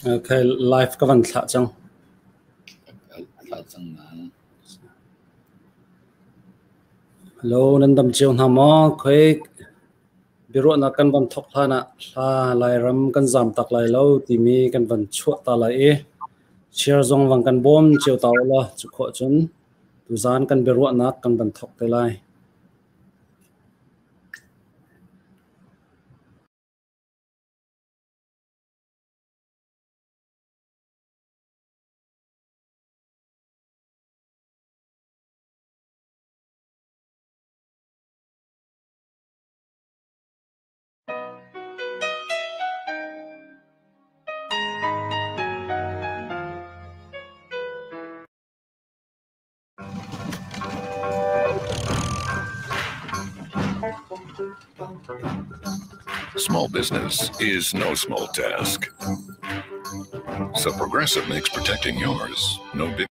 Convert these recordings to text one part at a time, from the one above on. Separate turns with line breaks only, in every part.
Okay, live ka van thlah cang.
Thlah cang na.
Hello, nan dam cio hna maw? Khoi biaruahnak kan van thok hlan ah hla Lairam kan zam tak lai lo timi kan van chuah ta lai i share zong vang kan bawm cio ta u law cu khawh cun tuzaan kan biaruahnak kan van thok te lai.
Small business is no small task. So Progressive makes protecting yours no big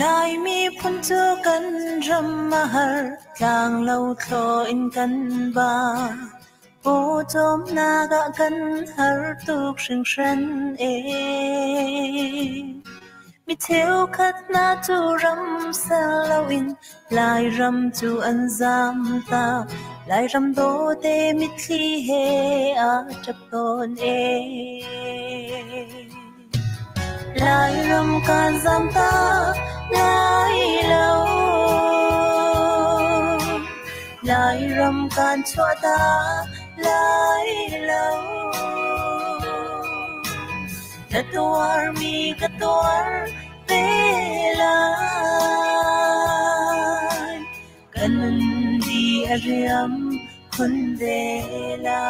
Laimi phun cu kan ram a har, tlanglo thlaw in kan ba. Pawcawmnak ah kan har tuk hringhran e. Mi cheukhat hna cu ram ser loin Lairam cu an zam tak. Lairam dawte mitthli he a ṭap tawn e. Lairam kan zam tak lai lo. Lairam kan chuah ta lai lo. Na tuarmi ka tuar ve lai. Ka nun di a riam khun ve lai.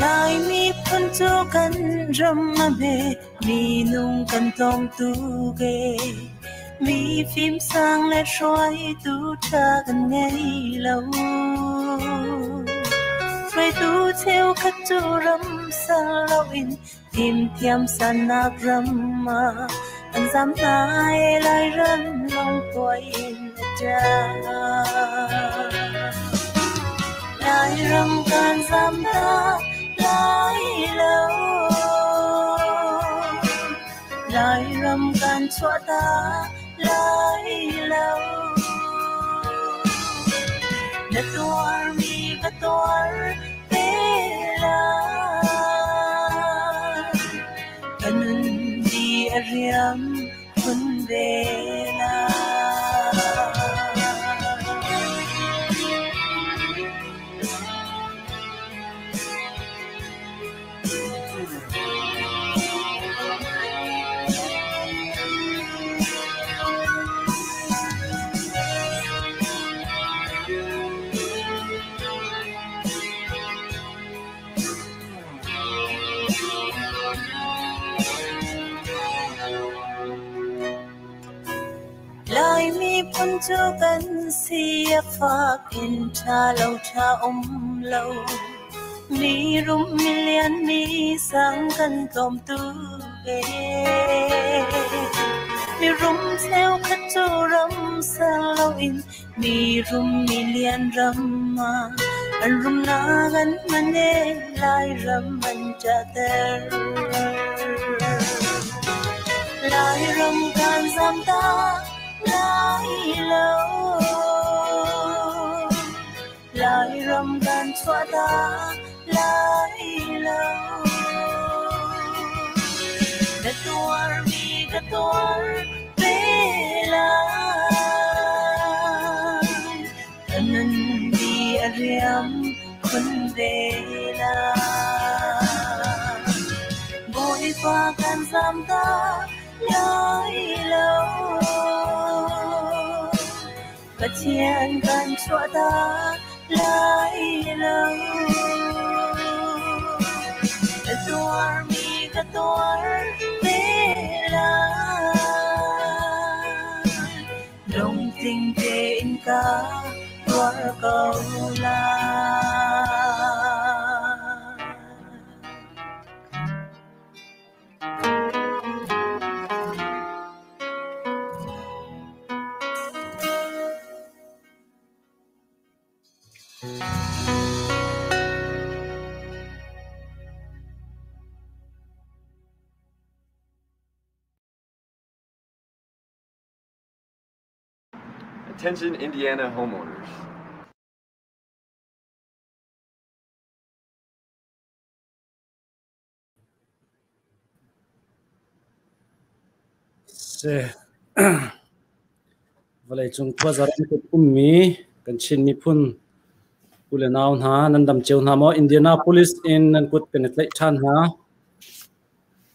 Laimi phun cu kan ram a hme, minung kan tlawm tuk e. Mi fimsang le hruaitu ṭha kan ngei lo. Hruaitu cheukhat cu ram sal loin fimthiam sannak ram ah an zam hna i Lairam lawng tuai in a ṭang. Lairam kan zam tak lai lo. Lairam kan chuah ta lai lo. Na tuarmi ka tuar te lai. Ka nun di a riam khun ve lai. Laimi phun cu kan si a fak in ṭha lo ṭha um lo. Mi rum mi lian mi sang kan tlawm tuk e. Mi rum cheukhat cu ram ser loin mi rum mi lian ram ah an rumnak an hman e Lairam an ṭahter. Lairam kan zam ta lai lo. Lairam kan chuah ta lai lo. Na tuarmi ka tuar ve lai. Ka nun di a riam khun ve lai. Bawipa kan zam ta lai lo. Pathian kan chuah ta lai lo. Na tuarmi ka tuar ve lai. Lungtling tein ka tuar ko lai.
Attention Indiana homeowners.
Se vawleicung khuaza ramkip ummi kan Chin miphun u le nau hna nan dam cio hna maw? Indianapolis in nan kut kan i tlaih ṭhan hna.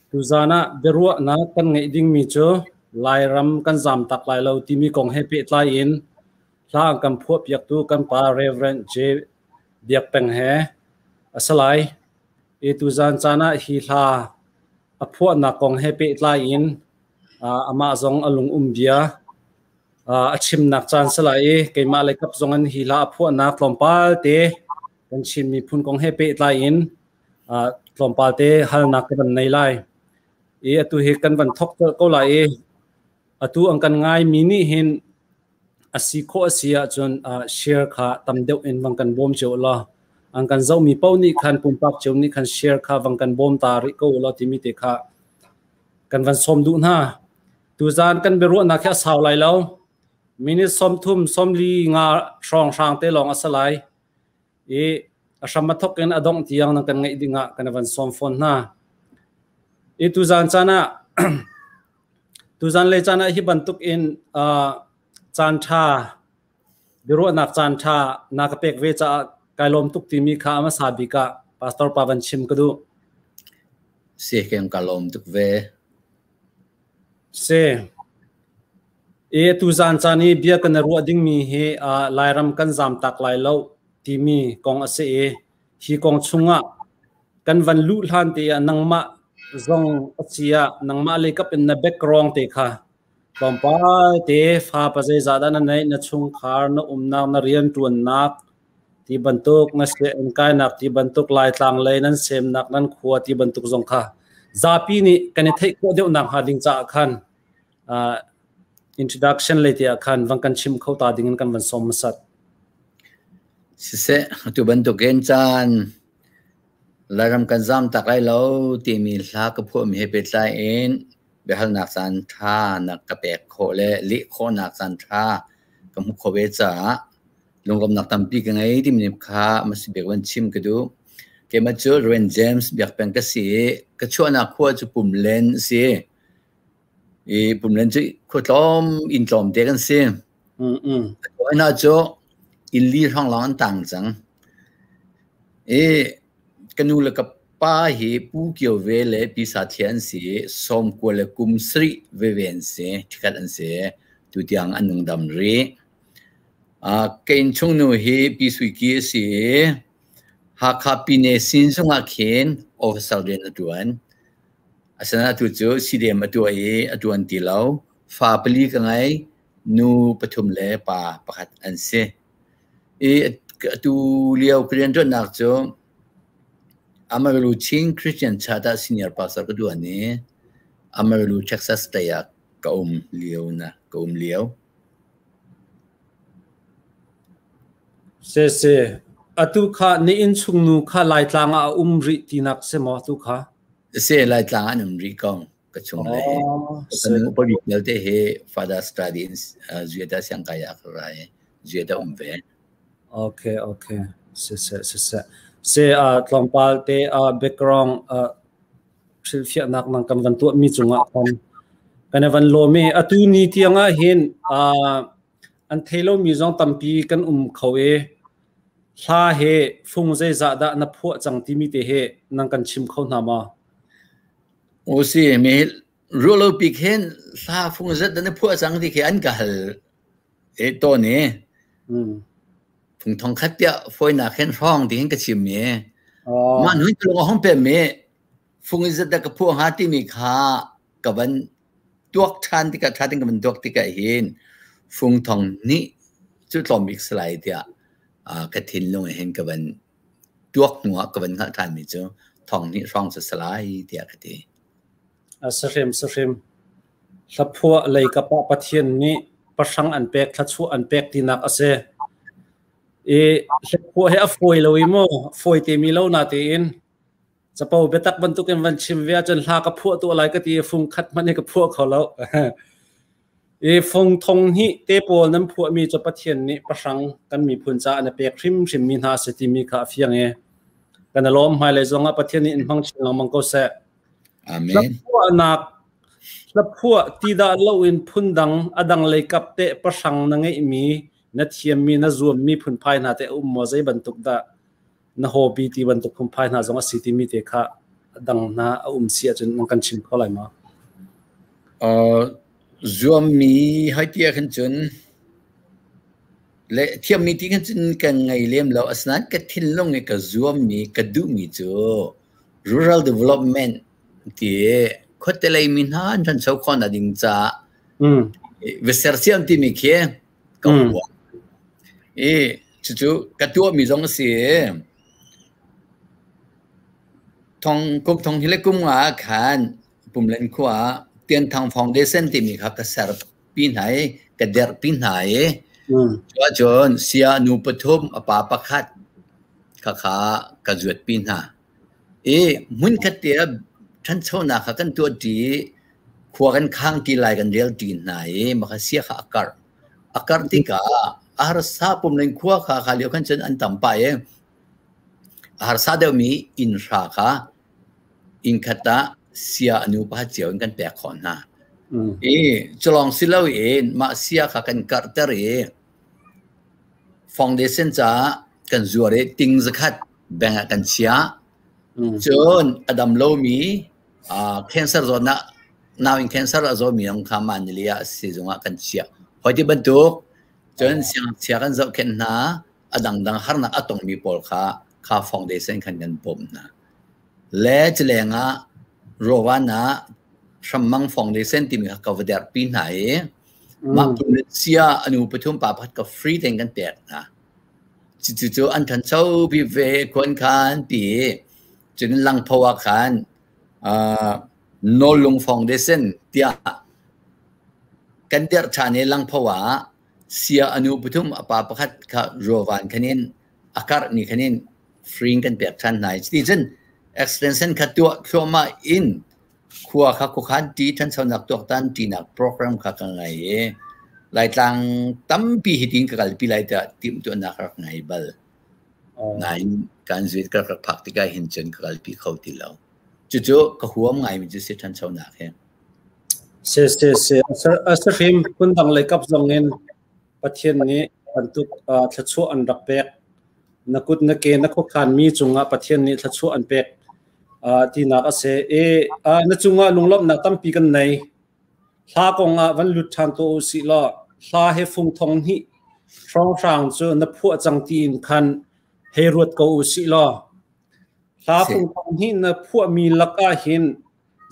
Tuzaan ah biaruahnak kan ngeih dingmi cu Lairam kan zaamtak lai lo timi kong he pehtlai in hla an kan phuahpiaktu kan pa Reverend J. Biak Peng he a si lai. I tuzaan caan ah hi hla a phuahnak kong he pehtlai in amah zong a lung um bia a chimnak caan si lai i keimah le kap zong in hi hla a phuahnak tlawmpal te kan Chin miphun kong he pehtlai in tlawmpal te halnak ka van nei lai. I atu hi kan van thok ko lai i atu an kan ngai mi nih hin a si khawh a si ahcun share kha tam deuh in vang kan bawm cio law an kan zohmi paoh nih khan pumpak cio nih khan share kha vang kan bawm ta rih ko law timi te kha kan van sawm duh hna. Tuzaan kan biaruahnak hi a sau lai lo. Minute 30 40 nga hrawng hrang te lawng a si lai. I a hram a thok in a dongh tiang nan kan ngaih ding ah kan van sawm fawn hna. I tuzaan caan ah tuzaan le caan ah hi bantuk in caan ṭha biaruahnak caan ṭha na ka pek ve caah kai lawm tuk timi kha a hmasa bik ah pastor pa van chim ka duh.
Si kem ka lawm tuk ve.
Si. I tuzaan caan i bia kan i ruah dingmi hi Lairam kan zaamtak lai lo timi kong a si i hi kong chungah kan van luh hlan te ah nangmah zong a si ah nangmah lei kap in na background te kha tlawmpal te fa pa zeizah dah na neih, na chungkhar, na umnak, na rianṭuannak ti bantuk, na sianginn kainak ti bantuk, Laitlang lei nan semnak, nan khua ti bantuk zong kha zapi nih kan i theih khawh deuh nak hnga ding caah khan introduction lei te ah khan van kan chim kho ta ding in kan van sawm hmasat.
Siseh, atu bantukin caan Lairam kan zaam tak lai lo timi hla ka phuahmi he pehtlai in biahalnak caan ṭha na ka pek khawh le leh khawhnak caan ṭha ka hmuh khawh ve caah lunglawmhnak tampi ka ngei timi kha hmasabik van chim ka duh. Keimah cu Rev. James Biakpeng ka si i ka chuahnak khua cu Pumlen a si. I Pumlen cu khua tlawm, inn tlawmte kan si. Hna cu inn li hrawng lawng an tang cang. I ka nu le ka pa hi Pu Kio Ve le Pi Sa Thlia an si i 90 le kum sarih veve an si, ṭhikhat an si. Tutiang an nungdam rih. Ka innchungnu hi Pi Sui Ki a si i Hakha Pine sin zungah khin officer rian a ṭuan. Asinain atu cu CDM a tuah i a ṭuan ti lo. Fa pali ka ngei, nu pathum le pa pakhat an si. I atu lio ka rianṭuannak cu Amarillo Chin Christian Church ah senior pastor ka ṭuan i Amarillo, Texas lei ah ka um lio na ka um lio.
Si si. Atu kha na innchungnu kha Laitlang ah a um rih tinak si maw atu kha?
Si, Laitlang ah an um rih ko ka chung le hi. Ka nu upa bik vialte hi Father study in Zueta siangkai ah ka ra i Zueta um ve.
Okay, okay. Si si si si. Si tlawmpal te background hrilhfiahnak nang kan van tuahmi cungah khan kan i van lawm i atu ni tiang ah hin an thei lomi zong tampi kan um kho i hla he fung zeizah dah na phuah cang timi te he nang kan chim kho hna maw?
O si mi rualo pi khin hla fung zat dah na phuah cang ti khi an ka hal e to ni. Fung thong khat tiah foinak khin hrawng ti hin ka chim mi. Mah nun ka hong pe mi fung in zat dah ka phuah hnga timi kha ka van tuak ṭhan tikah ṭha tein ka van tuak tikah hin fung thong hnih cu tlawm bik si lai tiah ka thinlung ah hin ka van tuak hnu ah ka van hngalh ṭhanmi cu thong hnih hrawng cu si lai tiah ka ti.
A sahrim sahrim hlaphuah lei kap ah Pathian nih pahrang an pek thlachuah an pek tinak a si. I hlaphuah hi a fawi lo i mu fawi te mi lo na tein Capo biatak bantukin van chim ve ahcun hla ka phuah tuah lai ka ti i fung khat hmanh hi ka phuah kho lo. I fung thong hnih te pawl nan phuahmi cu Pathian nih pahrang kan miphun caah na pek hrimhrimmi hna a si timi kha a fiang i kan i lawm. Hmailei zongah Pathian nih in hmang chin lengmang ko seh.
Amen.
Hlaphuahnak hlaphuah ti dah loin phundang a dang lei kap teh pahrang na ngeihmi na thiammi na zuammi phunphai hna teh a um maw zei bantuk dah na hobby ti bantuk phunphai hna zong a si timi te kha dang hna a um si ahcun nang kan chim kho lai ma?
Zuammi hoi ti ah khan cun le thiammi ti khan cun kan ngei lem lo. Asinain ka thinlung i ka zuammi ka duhmi cu rural development ti khuate lei mi hna an ṭhancho khawh nak ding caah va sersiam timi khi ka huam. I cucu ka tuahmi zong a si. Thong kum thong hi le kum nga ah khan Pumlen khua ah Tianthang Foundation timi kha ka ser pi hna i ka derh pi hna i cu ahcun sia nu pathum a pa pakhat kha kha ka zuat pi hna. I hmunkhat te ah ṭhanchonak kha kan tuah ṭi i khua kan khang ṭi lai kan rel ṭi hna i mah kha sia kha a karh. A karh tikah a harsa pumlen khua kha kha lio khan cun an tam pah i a harsa deuhmi inn hra kha inn khat ah sia a nu pakhat cio in kan pek khawh hna. I culawng si loin mah sia kha kan karhter i foundation caah kan zuar i ting zakhat bank ah kan chiah. Cun a dam lomi cancer zawtnak nauinn cancer a zawmi zong kha mah nili ah sizung ah kan chiah. Hoi ti bantuk cun siangngakchia kan zohkhenh hna, a dangdang harnak a tongmi pawl kha kha foundation khan kan bawmh hna. Le culeng ah Rovan ah Hrammang Foundation timi kha ka va derhpi hna i mah sia anu pathum pa pakhat ka free tein kan pek hna. Cucu an ṭhancho bik ve khuan khan ti cun Langpho ah khan Nawllung Foundation tiah kan dirh ṭhan i Langpho ah sia a nu pathum a pa pakhat kha ruavan khan in a karh ni khan in free in kan pek ṭhan hna i cuti cun extension kha tuah thluahmah in khua kha khuakhan ti ṭhanchonak tuaktan ṭinak program kha ka ngei i Laitlang tampi hitin ka kalpi lai tiah timhtuahnak rak ngei bal. Nain kan zuit ka rak phak tikah hin cun ka kalpi kho ti lo. Cucu ka huam ngaimi cu si ṭhanchonak hi.
Si si si a si hrim phundang lei kap zong in Pathian nih bantuk thluachuah an rak pek. Na kut na ke na khuakhanmi cungah Pathian nih thluachuah an pek tinak a si. I na cungah lunglawmhnak tampi kan nei. Hla kong ah van lut ṭhan tuah u sih law hla he fung thong hnih hrawnghrang cu na phuah cang tiin khan hei ruat ko u sih law hla fung thong hnih na phuahmi lakah hin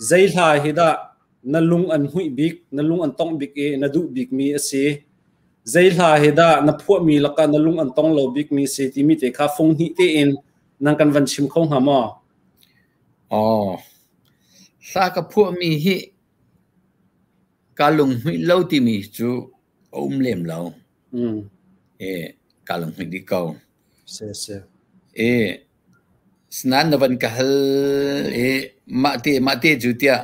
zei hla hi dah na lung an hmuih bik, na lung an tongh bik i na duh bikmi a si? Zei hla hi dah na phuahmi lakah na lung an tong lo bikmi si timi te kha fung hnih tein nang kan van chim kho hnga maw?
Aw, hla ka phuahmi hi kaa lunghmuih lo timi cu a um lem lo. E, kaa lunghmuih dih ko.
Si si.
E, sinain na van ka hal i mah te mah te cu tiah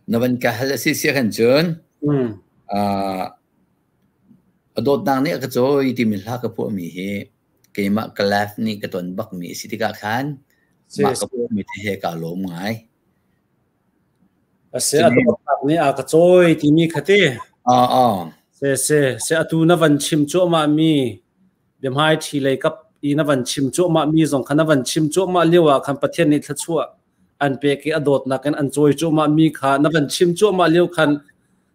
na van ka hal a si sia khan cun a dawtnak nih a ka cawi timi hla ka phuahmi hi keimah ka life nih ka ton bakmi a si tikah khan mah ka phuahmi te he kaa lawm ngai.
A si a dawtnak nih a ka cawi timi kha ti. Si si si atu na van chim cuahmah mi biahmai ṭhi lei kap i na van chim cuahmah mi zong kha na van chim cuahmah lio ah khan Pathian nih thluachuah an pek i a dawtnak in an cawi cuahmah mi kha na van chim cuahmah lio khan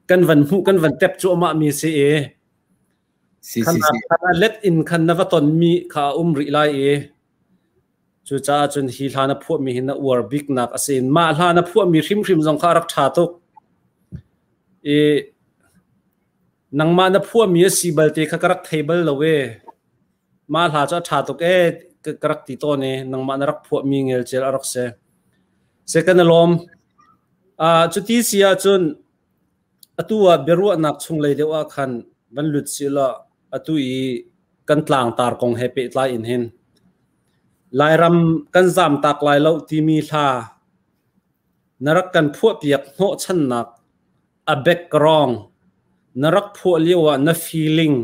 kan van hmuh kan van tep cuahmah mi si i
Si si si.
Khan a let in khan na va ton mi kha a um rih lai i cucaah cun hi hla na phuahmi hi na uar biknak a si. Mah hla na phuahmi hrimhrim zong kha a rak ṭha tuk. I nangmah na phuahmi a si balte kha ka rak thei bal lo e. Mah hla cu a ṭha tuk e ka rak ti tawn i nangmah na rak phuahmi ngelcel a rak si. Se kan i lawm. Cuti si ahcun atu ah biaruahnak chunglei deuh ah khan van lut sih law atu i kan tlangtar kong he pehtlai in hin Lairam kan zamtak lai lo timi hla na rak kan phuahpiak hnawhchannak a background Na rak phuah lio ah na feeling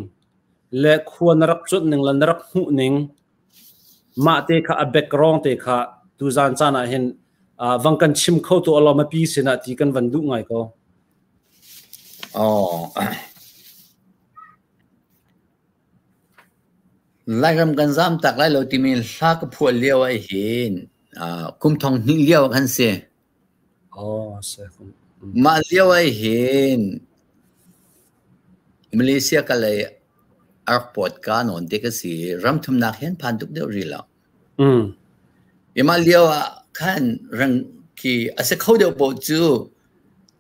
le khua na rak cuanh ning le na rak hmuh ning mah te kha a background te kha tuzan caan ah hin vang kan chim kho tu alawm a pi sinah ti kan van duh ngai ko.
Oh. Lairam kan zam tak lai lo timi hla ka phuah lio ah hin kum thong hnih lio kan si.
Oh, se.
Mah lio ah hin Malaysia ka lei a rak pawt ka nawn te ka si. Ram thumnak hin phan tuk deuh rih lo. I mah lio ah khan rang khi a si kho deuh paoh cu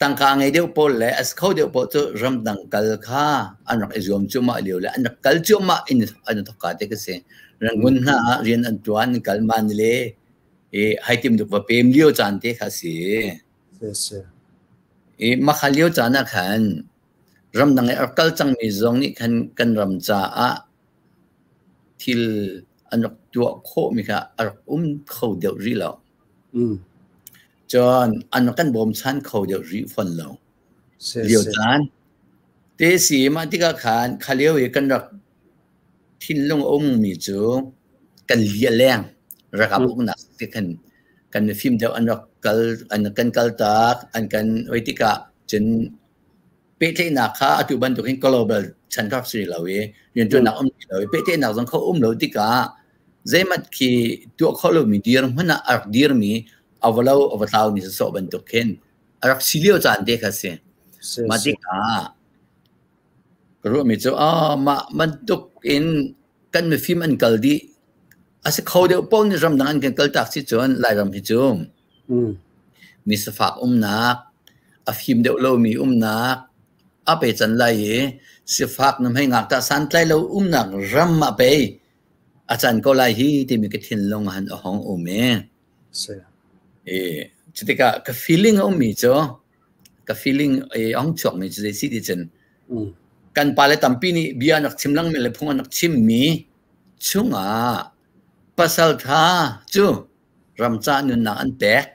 tangka ngei deuh pawl le a si kho deuh paoh cu ramdang kal kha an rak i zuam cuahmah lio le an rak kal cuahmah in an thawk ka te ka si. Rangoon hna ah rian an ṭuan, kal man le i hai tim duk va pem lio caan te kha si. I mah kha lio caan ah khan ramdang i a rak kal cangmi zong nih khan kan ram caah thil an rak tuah khawhmi kha a rak um kho deuh rih lo. Cun an rak kan bawmchan kho deuh rih fawn lo. Lio caan te si mah tikah khan kha lio i kan rak thinlung a ummi cu kan li a leng. Ralkap uknak ti khan kan mifim deuh an rak kal an kan kaltak an kan oi tikah cun pehtlaihnak kha atu bantukin global chan rak si lo i rianṭuannak um ti lo i pehtlaihnak zong kha um lo tikah zeimat khi tuah kho lomi dirhmun ah a rak dirmi a va lo a va tlaumi sawsawh bantuk khin a rak si lio caan te kha si. Mah tikah ka ruahmi cu mah bantuk in kan mifim an kal dih a si kho deuh paoh nih ramdang an kan kaltak si cun Lairam hi cu mi sifak umnak, a fim deuh lomi umnak, a pe can lai i sifak na hmei ngakṭah santlai lo umnak ram ah pei a can ko lai hi timi ka thinlung han a hong um i. I cutikah ka feeling a ummi cu ka feeling i a hong chuakmi cu zei si ti cun kan pale tampi nih bia an rak chim lengmang le phung an rak chimmi chungah pasal ṭha cu ram ca nunnak an pek.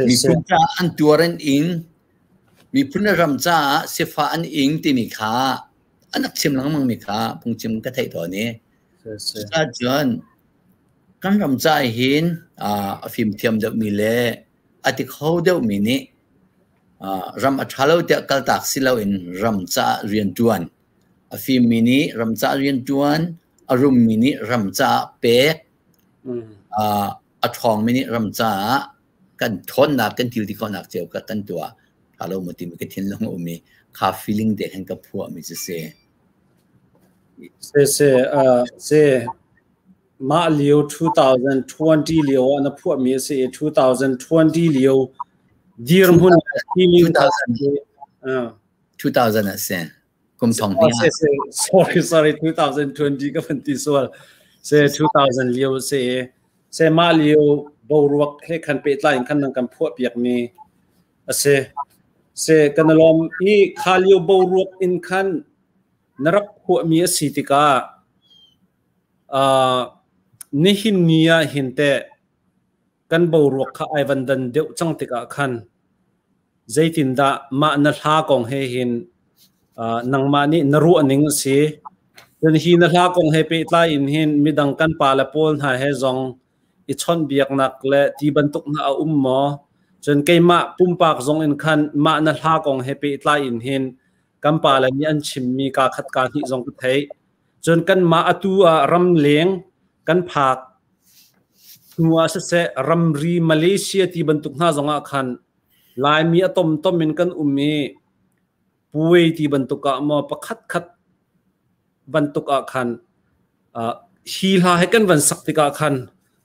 Miphun caah an tuar an ing. Miphun le ram caah sifah an ing timi kha an rak chim lengmang mi kha phungchim ka theih tawn i cucaah kan ram ca hin a fimthiam deuhmi le a ti kho deuhmi nih ram a ṭha lo tiah kaltak si loin ram caah rianṭuan a fimmi nih ram caah rianṭuan a rummi nih ram caah pek a ṭhawngmi nih ram caah kan ṭhawnnak kan thil ti khawhnak cio kha kan tuah ṭha lo maw timi ka thinlung a um i kha feeling te khan ka phuahmi cu si.
Se se se mah lio 2020 lio ah na phuahmi a si i 2020 lio dirhmun feeling
2000 2000 a si. Kum thong hnih ah.
Sorry, sorry, 2020 ka van ti sual. Se 2000 lio se se mah lio boruak he khan pehtlai in khan nang kan phuah piak mi ase. Se kan lawm i kha lio boruak in khan na rak phuah mi a si tikah nihin ni ah hin te kan boruak kha ai van dan deuh cang tikah khan zeitindah mah na hla kong he hin nangmah nih na ruah ning a si. Cun hi na hla kong he pehtlai in hin midang kan pa le pawl hna he zong i chawnhbiaknak le ti bantuk hna a um maw? Cun keimah pumpak zong in khan mah na hla kong he pehtlai in hin kan pa le nih an chimmi kaa khat kaa hnih zong ka theih. Cun kanmah atu ah ramleng kan phak hnu ah siseh ramri Malaysia ti bantuk hna zong ah khan Laimi a tomtom in kan um i puai ti bantuk ah maw pakhat khat bantuk ah khan hi hla he kan van sak tikah khan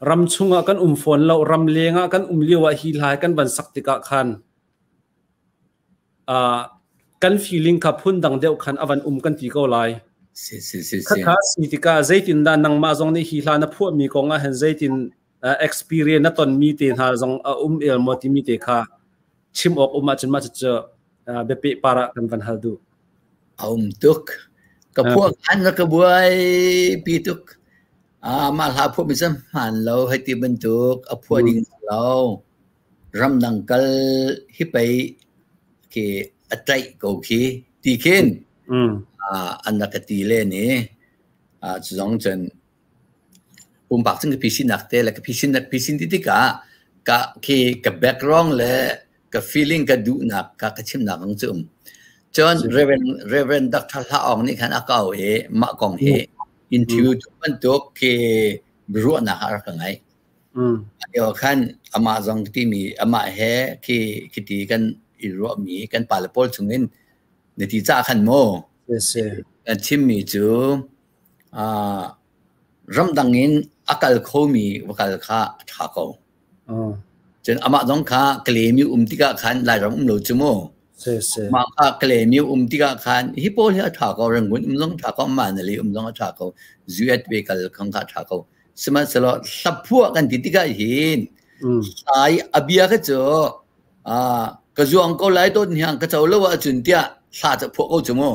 ram chungah kan um fawn lo, ram leng ah kan um lio ah hi hla he kan van sak tikah khan kan feeling kha phundang deuh khan a van um kan ti ko lai.
Si si si si.
Khakha si tikah zeitindah nangmah zong nih hi hla na phuahmi kong ah hin zeitin experience na tonmi te hna zong a um el maw timi te kha chim awk um ahcun mah cucu biapeh par ah kan van hal duh.
A um tuk. Ka phuah khan na ka buai pi tuk. Mah hla phuah mi cu hmaan lo hei ti bantuk a phuah ding lo. Ramdang kal hi pei khi a tlaih ko khi. Ti khin an rak ka ti len i cu zong cun pumpak cun ka phisin-nak te le ka phisin phisin ti tikah ka khi ka background le ka feeling ka duhnak ka ka chimnak kong cu um. Cun Reverend Reverend Dr. Hla Aung nih khan a ka auh i mah kong hi interview bantuk khi biaruahnak a rak ka ngeih. Lio khan amah zong timi amah he khi khiti kan i ruahmi kan pale pawl chungin na ti ca khan maw kan chimmi cu ramdang in a kal khomi va kal kha a ṭha ko. Cun amah zong kha Kalemi um tikah khan Lairam um lo cu mu. Mah kha Kalemi um tikah khan hi pawl hi a ṭha ko, Rangoon um zong ṭha ko, Manali um zong a ṭha ko, US ve kal khong kha a ṭha ko. Sihmanhsehlaw hlaphuah kan ti tikah hin sai a bia kha cu ka zuang ko lai dawt hniang ka co lo ahcun tiah hla cu phuah ko cu mu.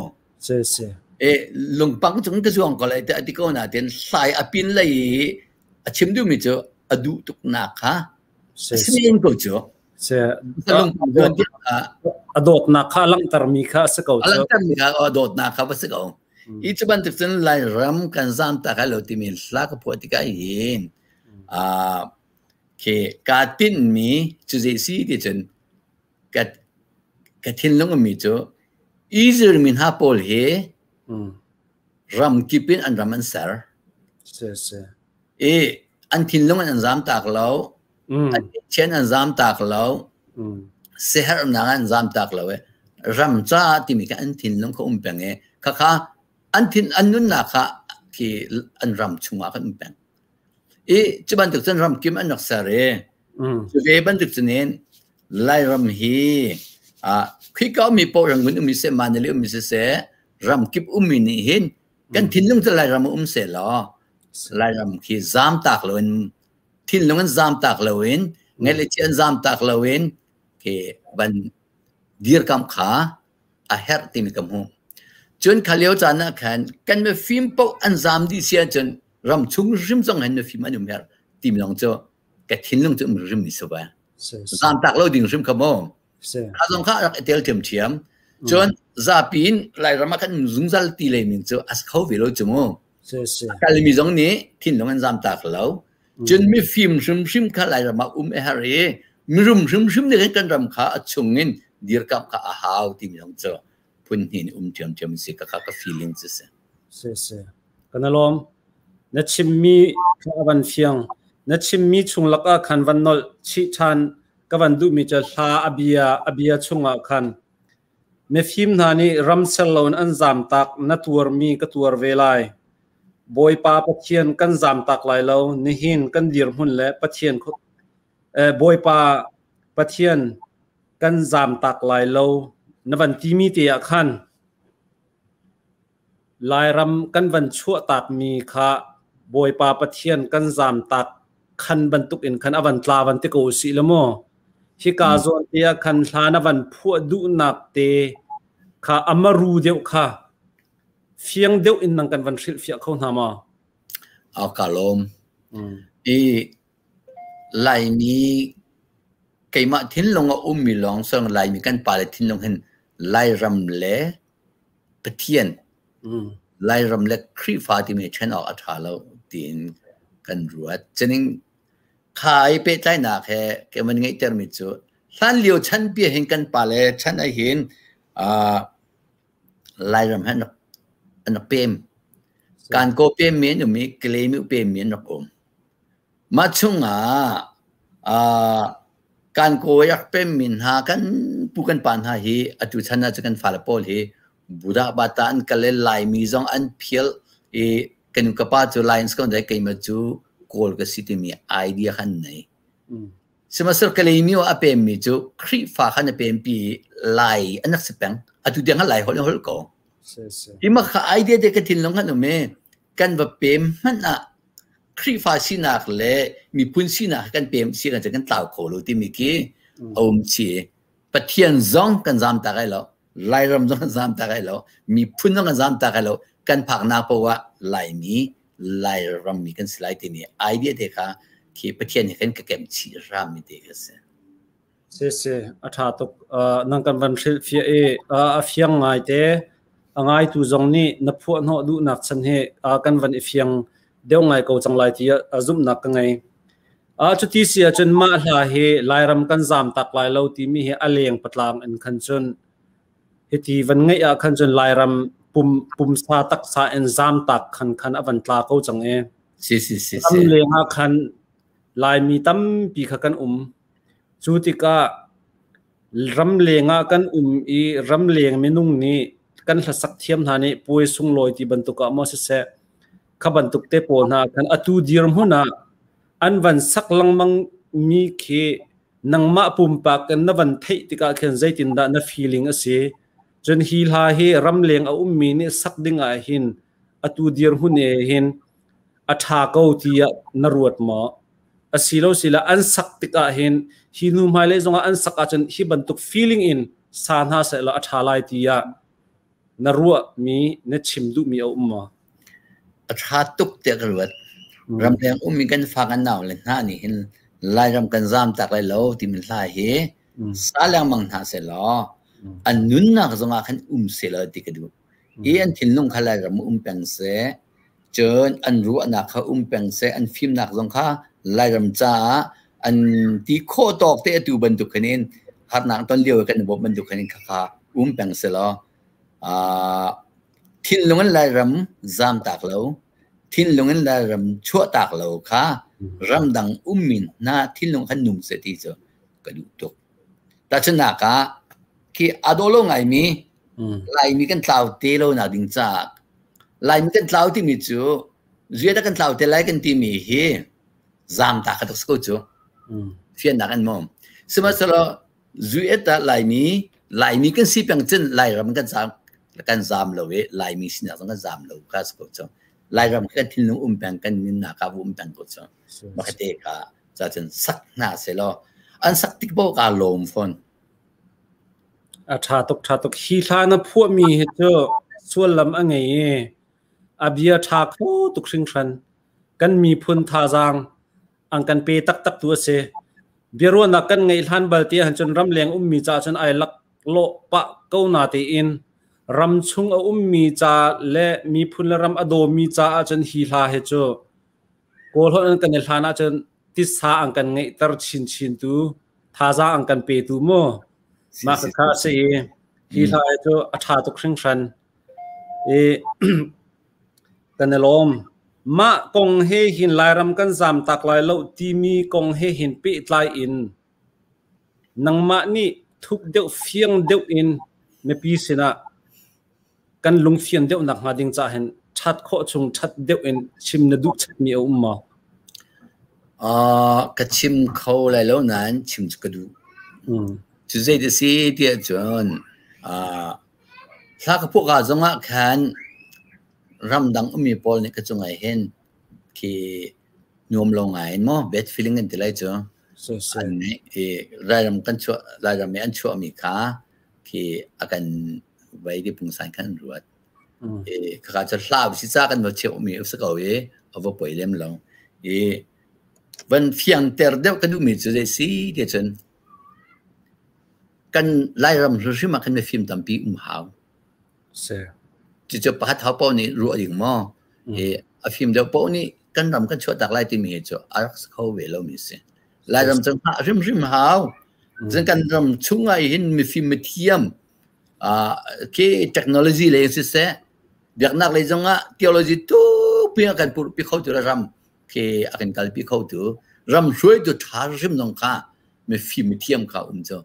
E lungpang cung ka zuang ko lai tiah a ti ko nain hlai a pin lei i a chim duhmi cu a duh tuknak kha a si men ko cu.
A dawtnak kha a langhtermi kha a si ko
cu. A langhtermi kha a dawtnak kha va si ko. Hi cu bantuk cun Lairam kan zaam tak lai lo timi hla ka phuah tikah hin khi kaa tinhmi cu zei si ti cun ka ka thinlung ummi cu Israel mi hna pawl hi ram kip in an ram an ser. I an thinlung in an zaam tak lo. An chian an zaam tak lo. Siaherhnak an zaam tak lo i ram caah timi kha an thinlung kha um peng i khakha an thin an nunnak kha khi an ram chungah khan um peng. I cu bantuk cun ram kim an rak ser i cu ve bantuk cun in Lairam hi khika ummi paoh Rangoon ummi seh Manali ummi siseh ram kip ummi nih hin kan thinlung cu Lairam ah um seh law Lairam khi zaam tak loin thinlung in zaam tak loin ngeih le chia in zaam tak loin khi van dirkamh kha a herh timi ka hmuh. Cun kha lio caan ah khan kan mifim paoh an zaam dih si ahcun ram chung hrim zong hin mifim an um herh timi lawng cu ka thinlung cu um hrim ni si va. Zaam tak lo ding hrim kha mu. Kha zong kha rak i tel ṭhiamṭhiam. Cun zapi in Lairam ah khan zungzal ti lei min cu a kho ve lo cu mu. A kalmi zong nih thinlung an zaam tak lo. Cun mifim hrimhrim kha Lairam ah um a herh i mirum hrimhrim nih khan kan ram kha a chungin dirkamh kha a hau timi zong cu phun hnih in um ṭhiamṭhiam si ka kha ka feeling cu si.
Si si. Kan alawm. Na chimmi kha a van fiang. Na chimmi chung lakah khan van nolh chih ṭhan ka van duhmi cu hla a bia chungah khan mifim hna nih ram ser loin an zamtak na tuarmi ka tuar ve lai. Bawipa Pathian kan zamtak lai lo. Nihin kan dirhmun le Pathian Bawipa Pathian kan zamtak lai lo na van timi te ah khan Lairam kan van chuahtakmi kha Bawipa Pathian kan zamtak khan bantuk in khan a van tla van ti ko usih law maw? Hika zawn te ah khan hla na van phuah duhnak te kha a maru deuh kha fiang deuh in nang kan van hrilhfiah kho hna maw?
A ka lawm. I Laimi keimah thinlung a ummi lawng song Laimi kan pale thinlung hin Lairam le Pathian Lairam le Khrihfa timi ṭhen awk a ṭha lo tiin kan ruat. Cuning kha i pehtlainak he kan van ngeihtermi cu hlanlio chanpi hin kan pale chan ahhin Lairam he an rak pem. Kankaw pemmi an um i Kalaymyo pemmi an rak um. Mah chungah kankaw i rak pemmi hna kan pu kan pa hna hi atu chan ah cun kan fale pawl hi Buddha bata an kal i Laimi zong an phial i ka nu ka pa cu Lions ko dai keimah cu Kawl ka si timi idea kha an nei. Sihmanhsehlaw Kalaymyo a pemmi cu Khrihfa khan a pempi i Lai an rak si peng. Atu tiang khan Lai holh in holh ko. Hi mah kha idea te ka thinlung khan um i kan va pem hmanh ah Khrihfa sinak le miphun sinak kan pem si kan kan tlau kho lo timi khi a um chih. Pathian zong kan zam tak ai lo. Lairam zong kan zam tak ai lo. Miphun zong kan zam tak ai lo. Kan phaknak paoh ah Laimi, Lairam mi kan si lai timi idea te kha khi Pathian he kan ka kem chih hram mi te kha si.
Si si, a ṭha tuk. Nang kan van hrilh fiah i a fiang ngai te. A ngaitu zong nih na phuah hnawh duhnak chan hi kan van i fiang deuh ngai ko cang lai ti a zumhnak ka ngei. Cuti si ahcun mah hla hi Lairam kan zaam tak lai lo timi hi a leng patlang in khan cun hiti van ngeih ah khan cun Lairam pum pumsa taksa in zaam tak khan khan a van tla ko cang i.
Si si si
si. Ram leng ah khan Laimi tampi kha kan um. Cu tikah ramleng ah kan um i ramleng minung nih kan hlasak thiam hna nih puai sunglawi ti bantuk ah maw siseh kha bantuk te pawl hna khan atu dirhmun ah an van sak lengmang mi khi nangmah pumpak in na van theih tikah khin zeitindah na feeling a si? Cun hi hla hi ramleng a ummi nih sak ding ah hin atu dirhmun e hin a ṭha ko tiah na ruat maw? Asilo sila an sak tikah hin hi hnu hmailei zongah an sak ahcun hi bantuk feeling in sa hna sehlaw a ṭha lai tiah na ruahmi na chim duhmi a um maw?
A ṭha tuk tiah ka ruat. Ramleng ummi kan fa kan nau le hna nih hin Lairam kan zaam tak lai lo timi hla hi sa lengmang hna sehlaw an nunnak zongah khan um sehlaw ti ka duh. I an thinlung kha Lairam um peng seh. Cun an ruahnak kha um peng seh, an fimnak zong kha Lairam caah an ti khawh tawk te atu bantuk khan in harnak ton lio kan i bawmh bantuk khan in khakha um peng selaw thinlung in Lairam zamtak lo, thinlung in Lairam chuahtak lo kha ramdang ummi hna thinlung khan nung seh ti cu ka duh tuk. Tahchunhnak ah khi aa dawh lo ngaimi Laimi kan tlau te lo nak ding caah Laimi kan tlau timi cu zuiat kan tlau te lai kan timi hi zaamtak kha tuk si ko cu. Fiannak an mawm. Sihmanhsehlaw zuiat ah Laimi Laimi kan si peng cun Lairam kan zaam kan zaam lo i Laimi sinak zong kan zaam lo kha si ko cu. Lairam kan thinlung um peng kan nunnak ah um peng ko cu. Makate ka ca cun sak hna selaw an sak tik paoh kaa lawm fawn.
A ṭha tuk, ṭha tuk. Hi hla na phuahmi hi cu sullam a ngei i a bia ṭha kho tuk hringhran. Kan miphun thazaang an kan pe taktak tu a si. Biaruahnak kan ngeih hlan bal te ahcun ramleng ummi caah cun ai laklawh pah ko na tein ramchung a ummi ca le miphun le ram a dawmi caah cun hi hla hi cu Kawl holh an kan i hlan ahcun titsa an kan ngeihter chinchin tu thazaang an kan petu mu. Mah kha a si i hi hla hi cu a ṭha tuk hringhran. I kan i lawm. Mah kong he hin Lairam kan zaam tak lai lo timi kong he hin pehtlai in nangmah nih thuk deuh fiang deuh in mipi sinah kan lungfian deuh nak hnga ding ca hin ṭhat khawh chung ṭhat deuh in chim na duh chatmi a um maw?
Ka chim kho lai lo nain chim cu ka duh. Cu zei ti si tiah cun hla ka phuah ka zongah khan ramdang ummi pawl nih ka cungah hin khi nuam lo ngai in maw bad feeling an ti lai cu. An nih i Lairam kan chuah Lairam i an chuahmi kha khi a kan vei ti pungsan khan an ruat. I khaka cu hlau si ca kan va cheuhmi a si ko i a va poi lem lo. I van fiangter deuh ka duhmi cu zei si ti cun kan Lairam hrimhrim ah khan mifim tampi um hau.
Si.
Cucu pakhat ho paoh nih ruah ding maw? I a fim deuh paoh nih kan ram kan chuahtak lai timi hi cu a rak si kho ve lomi si. Lairam cu hngah hrimhrim hau. Cun kan ram chungah hin mifim mithiam khi technology lei siseh biaknak lei zongah theology tupi a kan purhpi khotu le ram khi a kan kalpi khotu ram hruaitu ṭha hrim zong kha mifim mithiam kha um cu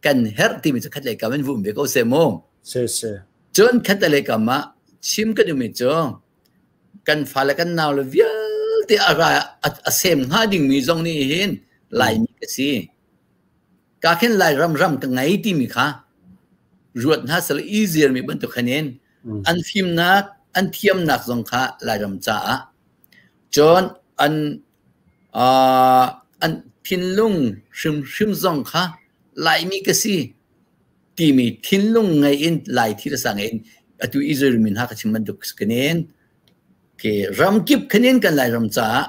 kan herh timi cu khat lei kam in vum ve ko seh mu.
Si si.
Cun khat lei kam ah chim kan um cu kan fale kan nau le vialte a ra a sem hnga dingmi zong nih hin Laimi ka si. Ka khin Lairam ram ka ngei timi kha ruat hna sal easier mi bantuk khan in an fimnak an thiamnak zong kha Lairam caah cun an an thinlung hrimhrim zong kha Laimi ka si timi thinlung ngei in Lai thil sa ngei in atu Israel mi hna ka chim bantuk kinin ke ramkip khanin kan Lairam caah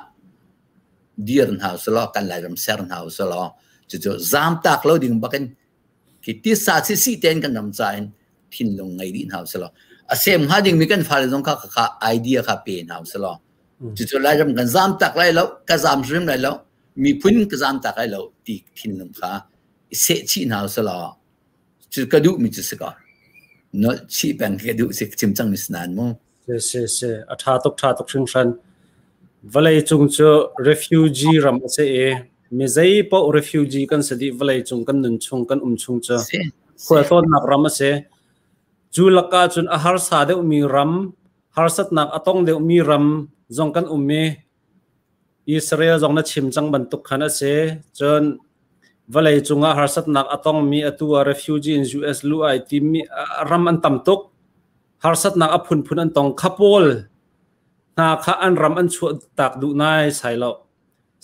dir hna usulaw kan Lairam ser hna usulaw. Cucu zaamtak lo ding bakin khi tisa si si tein kan ram ca in thinlung ngei dih hna usih law a sem hnga dingmi kan fale zong kha kha idea kha pe hna usih law cucu Lairam kan zaamtak lai lo, ka zaam hrim lai lo, miphun ka zaamtak lai lo ti thinlung kha i seh chih hna usih law cu ka duhmi cu si ko. Nolh chih peng khi ka duh si chim cang mi si nain mu.
Si si si a ṭha tuk, ṭha tuk hringhran. Vawlei cung cu refugee ram a si i mi zei paoh refugee kan si dih. Vawlei cung kan nun chung, kan um chung cu khualtlawnnak ram a si. Cu lakah cun a harsa deuhmi ram, harsatnak a tong deuhmi ram zong kan um i Israel zong na chim cang bantuk khan a si. Cun vawlei cungah harsatnak a tongmi, atu ah refugee in US luh ai timmi ram an tam tuk. Harsatnak a phunphun an tong. Kha pawl hna kha an ram an chuah tak duh nai sai lo.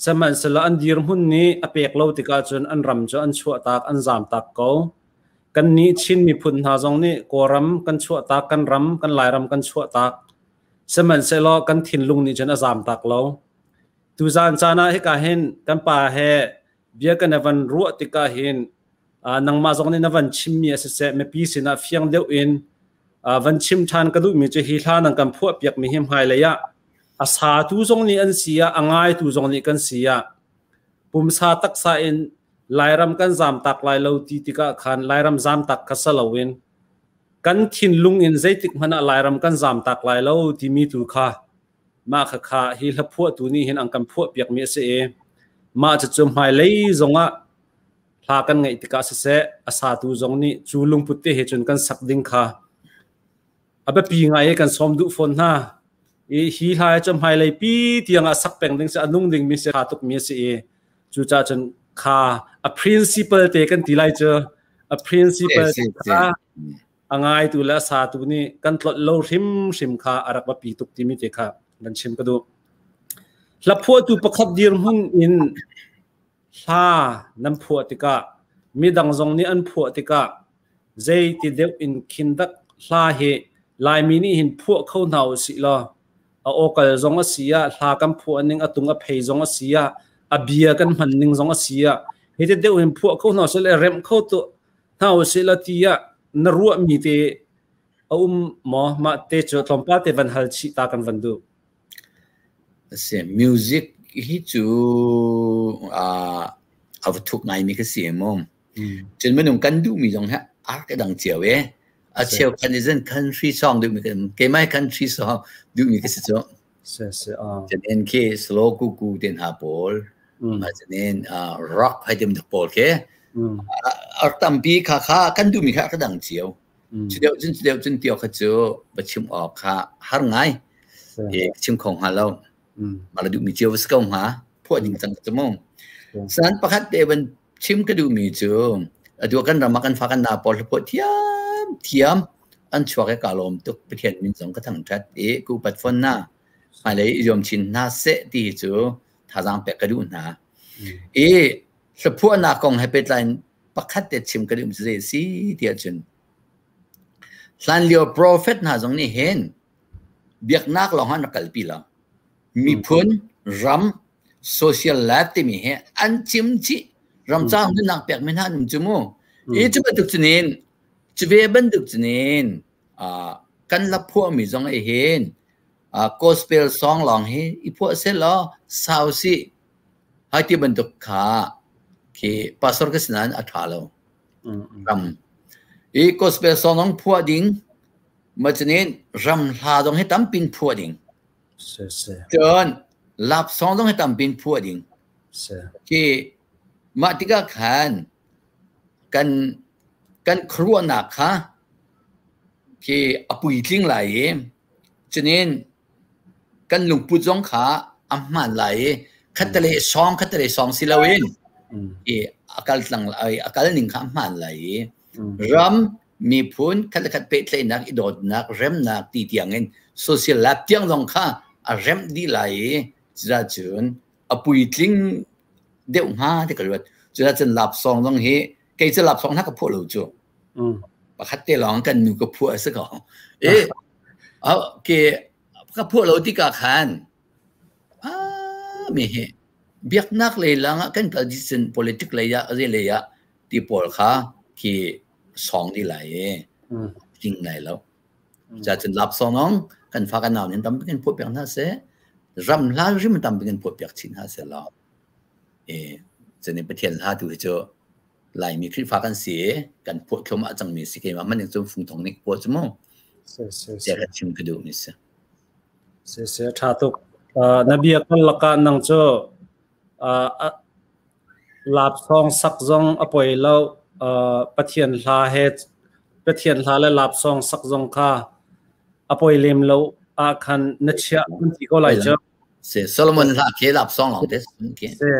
Sihmanhsehlaw an dirhmun nih a pek lo tikah cun an ram cu an chuah tak, an zam tak ko. Kannih Chin miphun hna zong nih Kawlram kan chuah tak, kan ram, kan Lairam kan chuah tak. Sihmanhsehlaw kan thinlung nih cun a zam tak lo. Tuzaan caan ah hika hin kan pa he bia kan i van ruah tikah hin nangmah zong nih na van chimmi a siseh, mipi sinah fiang deuh in van chim ṭhan ka duhmi cu hi hla nan kan phuah piakmi hi hmailei ah a satu zong nih an si ah, a ngaitu zong nih kan si ah, pumsa taksa in Lairam kan zamtak lai lo ti tikah khan Lairam zamtak kha sa loin kan thinlung in zeitik hmanh ah Lairam kan zamtak lai lo timi tu kha mah khakha hi hlaphuahtu nih hin an kan phuah piakmi a si i mah cucu hmailei zongah hla kan ngaih tikah siseh, a satu zong nih cu lungput te he cun kan sak ding kha a biapi ngai i kan sawm duh fawn hna. I hi hla hi cu hmailei pi tiang ah sak peng ding si, a nung ding mi si, tha tuk mi a si i cucaah cun kha a principle te kan ti lai cu, a principle kha a ngaitu le a satu nih kan tlolh lo hrimhrim kha a rak biapi tuk timi te kha van chim ka duh. Hlaphuahtu pakhat dirhmun in hla nan phuah tikah, midang zong nih an phuah tikah, zeiti deuh in khin dak hla hi Laimi nih hin phuah kho hna usih law a awkal zong a si ah, hla kan phuah ning a tung a phei zong a si ah, a bia kan hman ning zong a si ah, hiti deuh hin phuah kho hna usih le remh kho tu hna usih law ti ah na ruahmi te a um maw? Mah te cu tlawmpal te van hal chih ta kan van duh.
Si, music hi cu a va thuk ngaimi ka si mu. Cun minung kan duhmi zong hi a rak i dang cio e. A cheu khan i zan country song duhmi kan keimah country song duhmi ka si cu.
Si si ah.
Cun en khi slow kuku ten ha pawl, cun in rock hai tim pawl khi a tampi kha kha kan duhmi kha a ka dang cio. Cu deuh cun, cu deuh cun tio kha cu va chim awk kha har ngai. E chim kho hnga lo. Mah la duhmi cio va si ko hnga. Phuah ding cang cu mu. San pakhat te van chim ka duhmi cu atu kan ram ah kan fa kan na pawl phuah thiam thiam an chuak i ka lawm tuk. Pathian min zong ka thangṭhat i ku pat fon na hmailei i zuam chin hna seh ti cu thazaang pek ka duh hna. I hlaphuahnak kong he pehtlai in pakhat te chim ka duh cu zei a si ti ahcun hlanlio prophet hna zong nih hin biaknak lawng an rak kalpi lo. Miphun, ram, social life timi hi an chim chih. Ram caang nunnak pekmi hna an um cu mu. I cu bantuk cunin, cu ve bantuk cunin kan la phuahmi zong ai hin gospel song lawng hi i phuah seh law sau sih. Hai ti bantuk kha khi pastor ka si nain a ṭha lo. Ram. I gospel song zong phuah ding, ma cunin ram hla zong hi tampin phuah ding. Cun love song zong hi tampin phuah ding. Khi mah tikah khan kan kan khuaruahnak kha khi a puitling lai i cunin kan lungput zong kha a hmaan lai i khattelei sawng, khattelei sawng si loin i a kal tlang a kal ning kha a hmaan lai i ram, miphun khat le khat pehtlaihnak, i dawtnak, remnak ti tiang in social life tiang zong kha a remh dih lai i cuzacun a puitling deuh hnga ti ka ruat. Cuzacun lapsawng zong hi kei cu lapsawng hna ka phuah lo cu. Pakhat te lawng kan nu ka phuah a si ko. E ke ka phuah lo tikah khan mi hi Biaknak lei lang ah kan kal dih cun politic lei ah zei lei ah ti pawl kha khi sawng dih lai i tling lai lo. Cacun lap sawng kan fa kan nau nih tampi kan phuah piak hna seh. Ram hla hrim tampi kan phuah piak chin hna seh law. E cun Pathian hla tu hi cu Laimi Khrihfa kan si i kan phuah thluahmah cangmi si keimah hmanh nih cun fungthong nih phuah cu mu.
Si.
Ka chim ka duhmi si.
Si, tha tuk. Na bia kal lakah nang cu lapsawng sak zong a poi lo. Pathian hla he Pathian hla le lapsawng sak zong kha a poi lem lo ah khan na chiah kan ti ko lai cu.
Si, Solomon hla khi lapsawng lawng te si.
Si,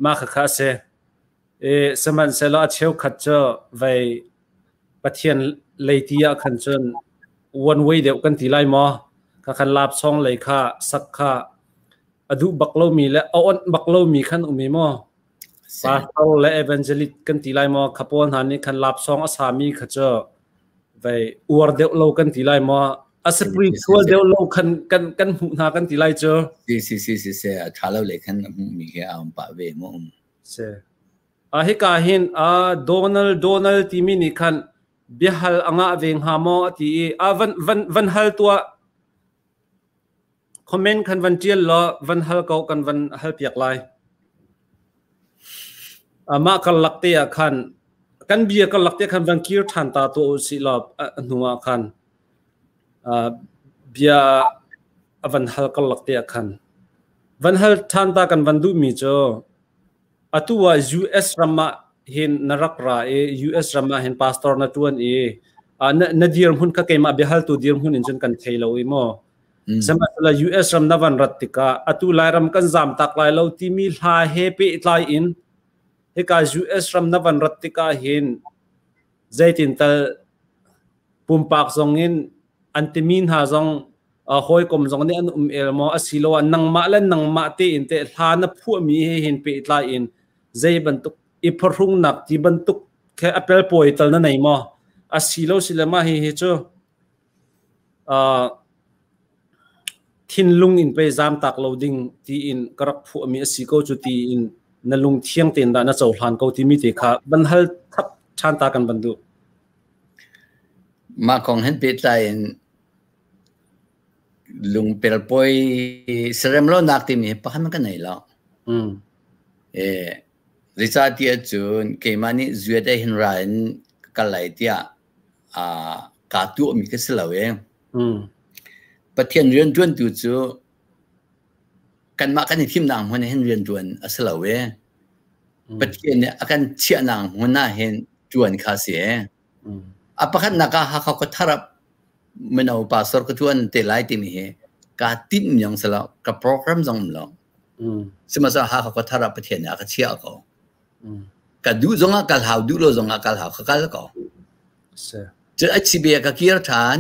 mah khakha si. Sihmanhsehlaw a cheukhat cu vei Pathian lei ti ah khan cun one way deuh kan ti lai maw? Kha khan lapsawng lei kha sak kha a duh bak lomi le a onh bak lomi khan um i maw? Pastor le evangelist kan ti lai maw? Kha pawl hna nih khan lapsawng a sami kha cu vei uar deuh lo kan ti lai maw? A spiritual deuh lo khan kan kan hmuh hna kan ti lai cu.
Si si si si si a tha lo le khan a hmuhmi khi a um pah ve mu um.
Si. Hika hin Donald Donald timi nih khan biahal a ngah ve hnga maw a ti i van hal tuah. Comment khan van ṭial law van hal ko kan van hal piak lai. Mah karlak te ah khan kan bia karlak te khan van kir ṭhan ta tuah u sih law hnu ah khan bia a van hal karlak te ah khan van hal ṭhan ta kan van duhmi cu atu ah US ram ah hin na rak ra i US ram ah hin pastor na ṭuan i na dirhmun kha keimah biahaltu dirhmun in cun kan thei lo i maw. Sihmanhsehlaw US ram na van rat tikah atu Lairam kan zam tak lai lo timi hla he pehtlai in hika US ram na van rat tikah hin zeitin tal pumpak zong in an timi hna zong hawikom zong nih an um el maw asiloah nangmah le nangmah tein teh hla na phuahmi he hin pehtlai in zei bantuk i phuhrungnak ti bantuk khe a pelpawi tal na nei maw asilo sile mah hi hi cu thinlung in pei zam tak lo ding tiin ka rak phuahmi a si ko cu tiin na lung thiang tein dah na cohlan ko timi te kha van hal thap ṭhan ta kan van duh.
Mah kong hen pehtlai in lungpelpawi serem lonak timi hi pakhat ka nei lo. Zeicahtiah cun keimah nih zuat ei hin ra in ka kal lai tiah kaa tuahmi ka si lo i Pathian rianṭuantu cu kanmah kan i thimnak hmun ah hin rianṭuan a si lo i Pathian nih a kan chiahnak hmun ah hin ṭuan kha a si. A pakhatnak ah Hakha khuathar ah mino pastor ka ṭuan te lai timi hi kaa tinh zong si lo, ka program zong um lo. Sihmanhsehlaw Hakha khuathar ah Pathian nih a ka chiah ko. Ka duh zongah kal hau, duh lo zongah kal hau, ka kal ko. Cun a chibe ka kir ṭhan.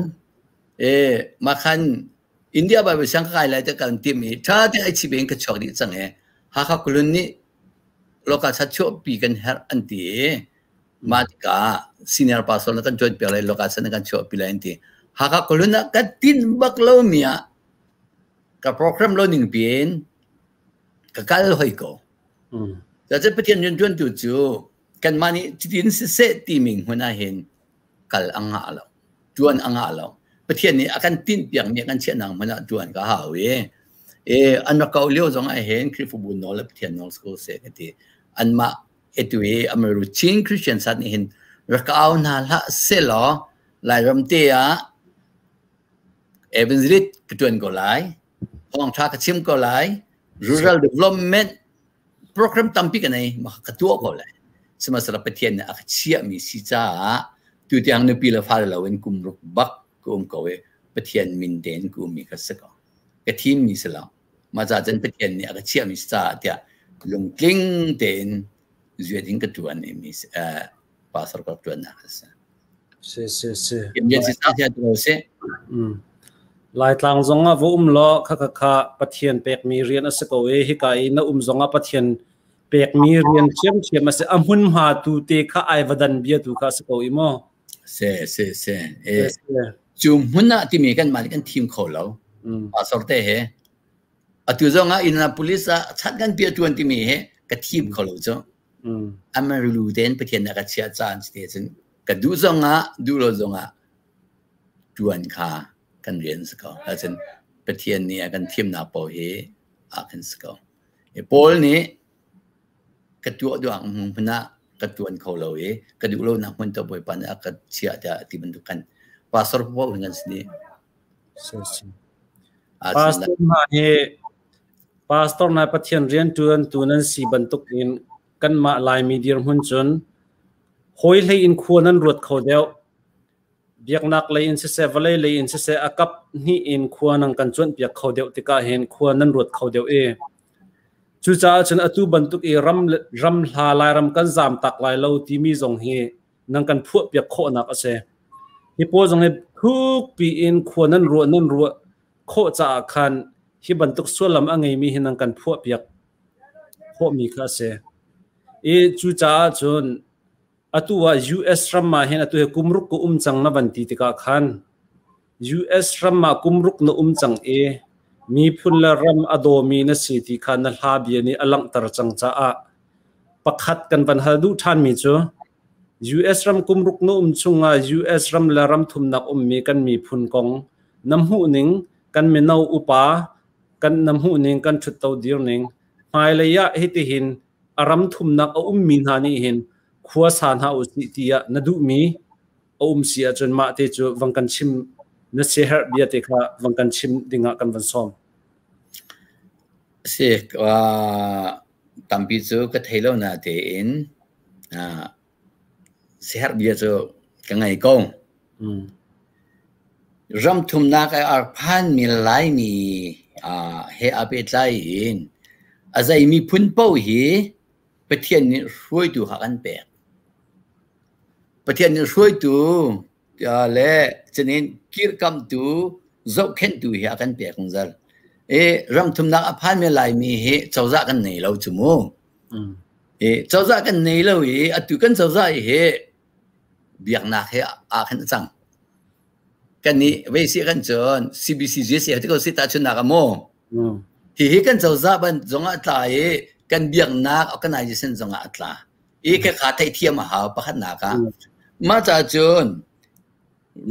E, mah khan India Bible siang ka kai lai te kan tim i ṭha te ai chibe in ka chuak dih cang e. Hakha kulun nih local chat chuahpi kan herh an ti i mah tikah senior pastor na kan ṭuan piak lai local chat na kan chuahpi lai an ti. Hakha kulun ah ka tin bak lo mi ah ka program lo ning piin ka kal hoi ko. Cucaah Pathian rianṭuantu cu kanmah nih cutin siseh timi hmun ah hin kal a ngah lo, ṭuan a ngah lo. Pathian nih a kan tinhpiakmi a kan chiahnak hmun ah ṭuan ka hau i an rak kau lio zong ah hin Khrihfabu nawl le Pathian nawl si ko seh ka ti. Anmah atu i Amaru Chin Christian sat nih hin rak au hna hlah sehlaw Lairam te ah evangelist ka ṭuan ko lai, thawngṭha ka chim ko lai, rural development program tampi ka nei ka tuah ko lai sihmanhsehlaw Pathian nih a ka chiahmi si caah tutiang nupi le fale loin kum ruk bak ka um ko i Pathian min tein ka ummi ka si ko ka thimmi si lo mah ca cun Pathian nih a ka chiahmi si caah tiah lungtling tein zuat in ka tuan mi pastor ka tuannak a si.
Si si si.
Si.
Laitlang zong ah va um law kha kha kha Pathian pekmi rian a si ko i hika i na um zong ah Pathian pekmi rian ṭhiamṭhiam a si. A hmunhma tu te kha ai va dan bia tu kha a si ko i maw?
Si si si. E, cu hmun ah timi kan mah nih kan thim kho lo. Pastor te he. Atu zong ah Indianapolis ah chat kan pia tuan timi hi ka thim kho lo cu. Amarillo tein Pathian nih a ka chiah caan si te cun ka duh zong ah duh lo zong ah tuan kha kan rian si ko. Ahcun Pathian nih a kan thimnak paoh hi ah kan si ko. Paul nih ka tuah duak hmun ah ka tuan kho lo i ka duh lonak hmun to Bawipa nih a ka chiah tiah ti bantuk kan pastor paoh hin kan si dih.
Pastor hna hi pastor hna Pathian rianṭuan tu nan si bantuk in kanmah Laimi dirhmun cun hawi hlei in khua nan ruat kho deuh. Biaknak lei in siseh, vawlei lei in siseh a kap hnih in khua nan kan cuanhpiak kho deuh tikah hin khua nan ruat kho deuh i cucaah cun atu bantuk i ram ram hla Lairam kan zaam tak lai lo timi zong hi nan kan phuahpiak khawhnak a si. Hi pawl zong hi thukpi in khua nan ruah khawh caah khan hi bantuk sullam a ngeimi hi nan kan phuahpiak khawhmi kha a si. I cucaah cun atu ah US ram ah hin atu hi kumruk ka um cang na van ti tikah khan US ram ah kumruk na um cang i miphun le ram a dawmi na si ti kha na hla bia nih a langhter cang caah pakhat kan van hal duh ṭhanmi cu US ram kumruk na um chungah US ram le ram thumnak ummi kan miphun kong na hmuhning, kan mino upa kan na hmuhning, kan ṭhutto dirning hmailei ah hitihin a ram thumnak a ummi hna nih hin khua sa hna usih tiah na duhmi a um si ahcun mah te cu vang kan chim na siaherh bia te kha vang kan chim dingah kan van sawm.
Si, tampi cu ka thei lo na tein siaherh bia cu ka ngei ko. Ram thumnak ah a phanmi Laimi he aa pehtlai in a zei miphun paoh hi Pathian nih hruaitu kha a kan pek. Pathian nih hruaitu le cunin kirhkamhtu, zohkhenhtu hi a kan pek zungzal. I ram thumnak a phanmi Laimi hi cozah kan nei lo cu mu. I cozah kan nei lo i atu kan cozah hi biaknak he aa khan a cang. Kan nih vei si kan cun CBCGC ti ko si tahchunhnak ah mu. Hi hi kan cozah ban zongah a tla i kan biaknak organization zongah a tla. I ka kha theihthiam a hau pakhatnak ah. Mah ca cun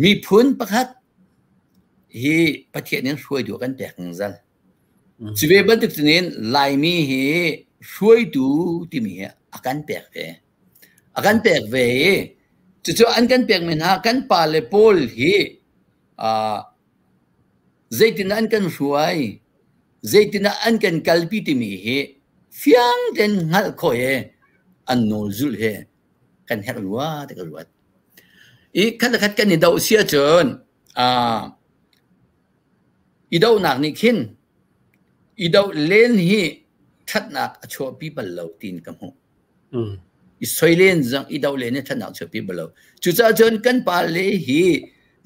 miphun pakhat hi Pathian in hruaitu kan pek zungzal. Cu ve bantuk cun Laimi hi hruaitu timi hi a kan pek ve. A kan pek ve i cucu an kan pekmi hna kan pale pawl hi zeitin an kan hruai, zeitin an kan kalpi timi hi fiang tein hngalh khawh i an nawl zulh hi kan herh rua ti ka ruat. I khat le khat kan i doh si ahcun i dohnak nih khin i doh len hi ṭhatnak a chuahpi bal lo tiin ka hmuh. I soi len zong i doh len hi ṭhatnak a chuahpi bal lo. Cucaah cun kan pale hi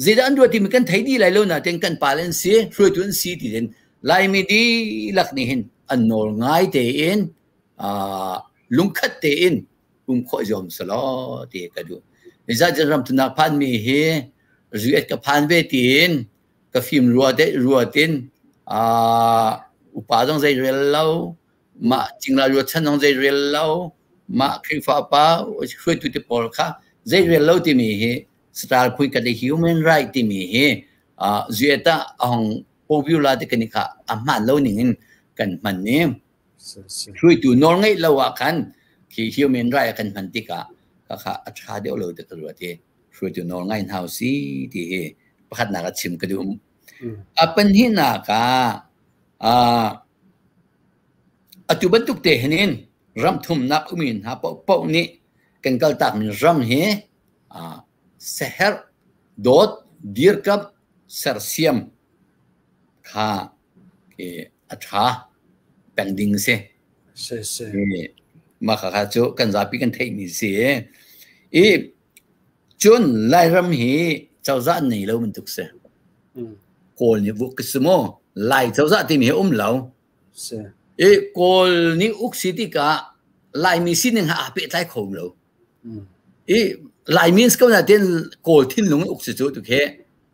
zeidah an ruah timi kan thei dih lai lo nain kan pale an si, hruaitu an si ti hin Laimi dihlak nih hin an nawl ngai tein lungkhat tein um khawh zuam selaw ti ka duh. Zeicahtiah ramthumnak phanmi hi riat ka phan ve tiin ka fim ruat in upa zong zei rel lo, mah cingla ruatchan zong zei rel lo, mah Khrihfa pa hruaitu te pawl kha zei rel lo timi hi star phui ka human right timi hi zueta a hong popular te kan kha a hman lo ning in kan hman ni. Hruaitu nawl ngeih lo ah khan khi human right kan hman tikah kha a ṭha deuh lo ti ka ruat i hruaitu nawl ngai hna si ti hi pakhatnak a chim ka duh. A pahnihnak ah atu bantuk te hin in ram thumnak umi hna paohpaoh nih kan kaltakmi ram hi seherh, dawt, dirkamh, sersiam kha a ṭha peng ding a si. Mah khakha cu kan zapi kan theihmi si. I cun Lairam hi cozah an nei lo bantuk si. Kawl nih vuk si mu. Lai cozah timi hi um lo. I Kawl nih uk si tikah Laimi sining ha aa pehtlai kho lo. I Laimi an si ko nain Kawl thinlung in uk si cu tu khi.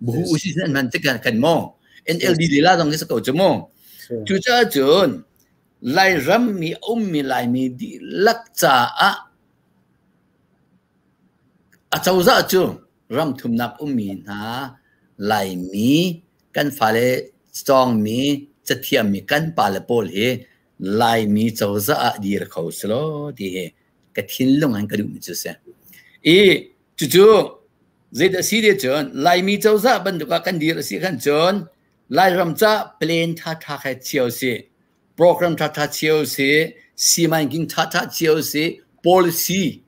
Buhu usi an hman tik kan maw? NLD lila zong hi si ko cu mu. Cucaah cun Lairam mi a ummi Laimi dihlak caah acozah cu ram thumnak ummi hna Laimi kan fale cawngmi cathiammi kan pale pawl hi Laimi cozah ah dir kho selaw ti hi ka thinlung in ka duhmi cu si. I cucu zeidah si ti cun Laimi cozah bantuk ah kan dir a si khan cun Lairam ca plan ṭhaṭha kha cio si, program ṭhaṭha cio si, simanking ṭhaṭha cio si, policy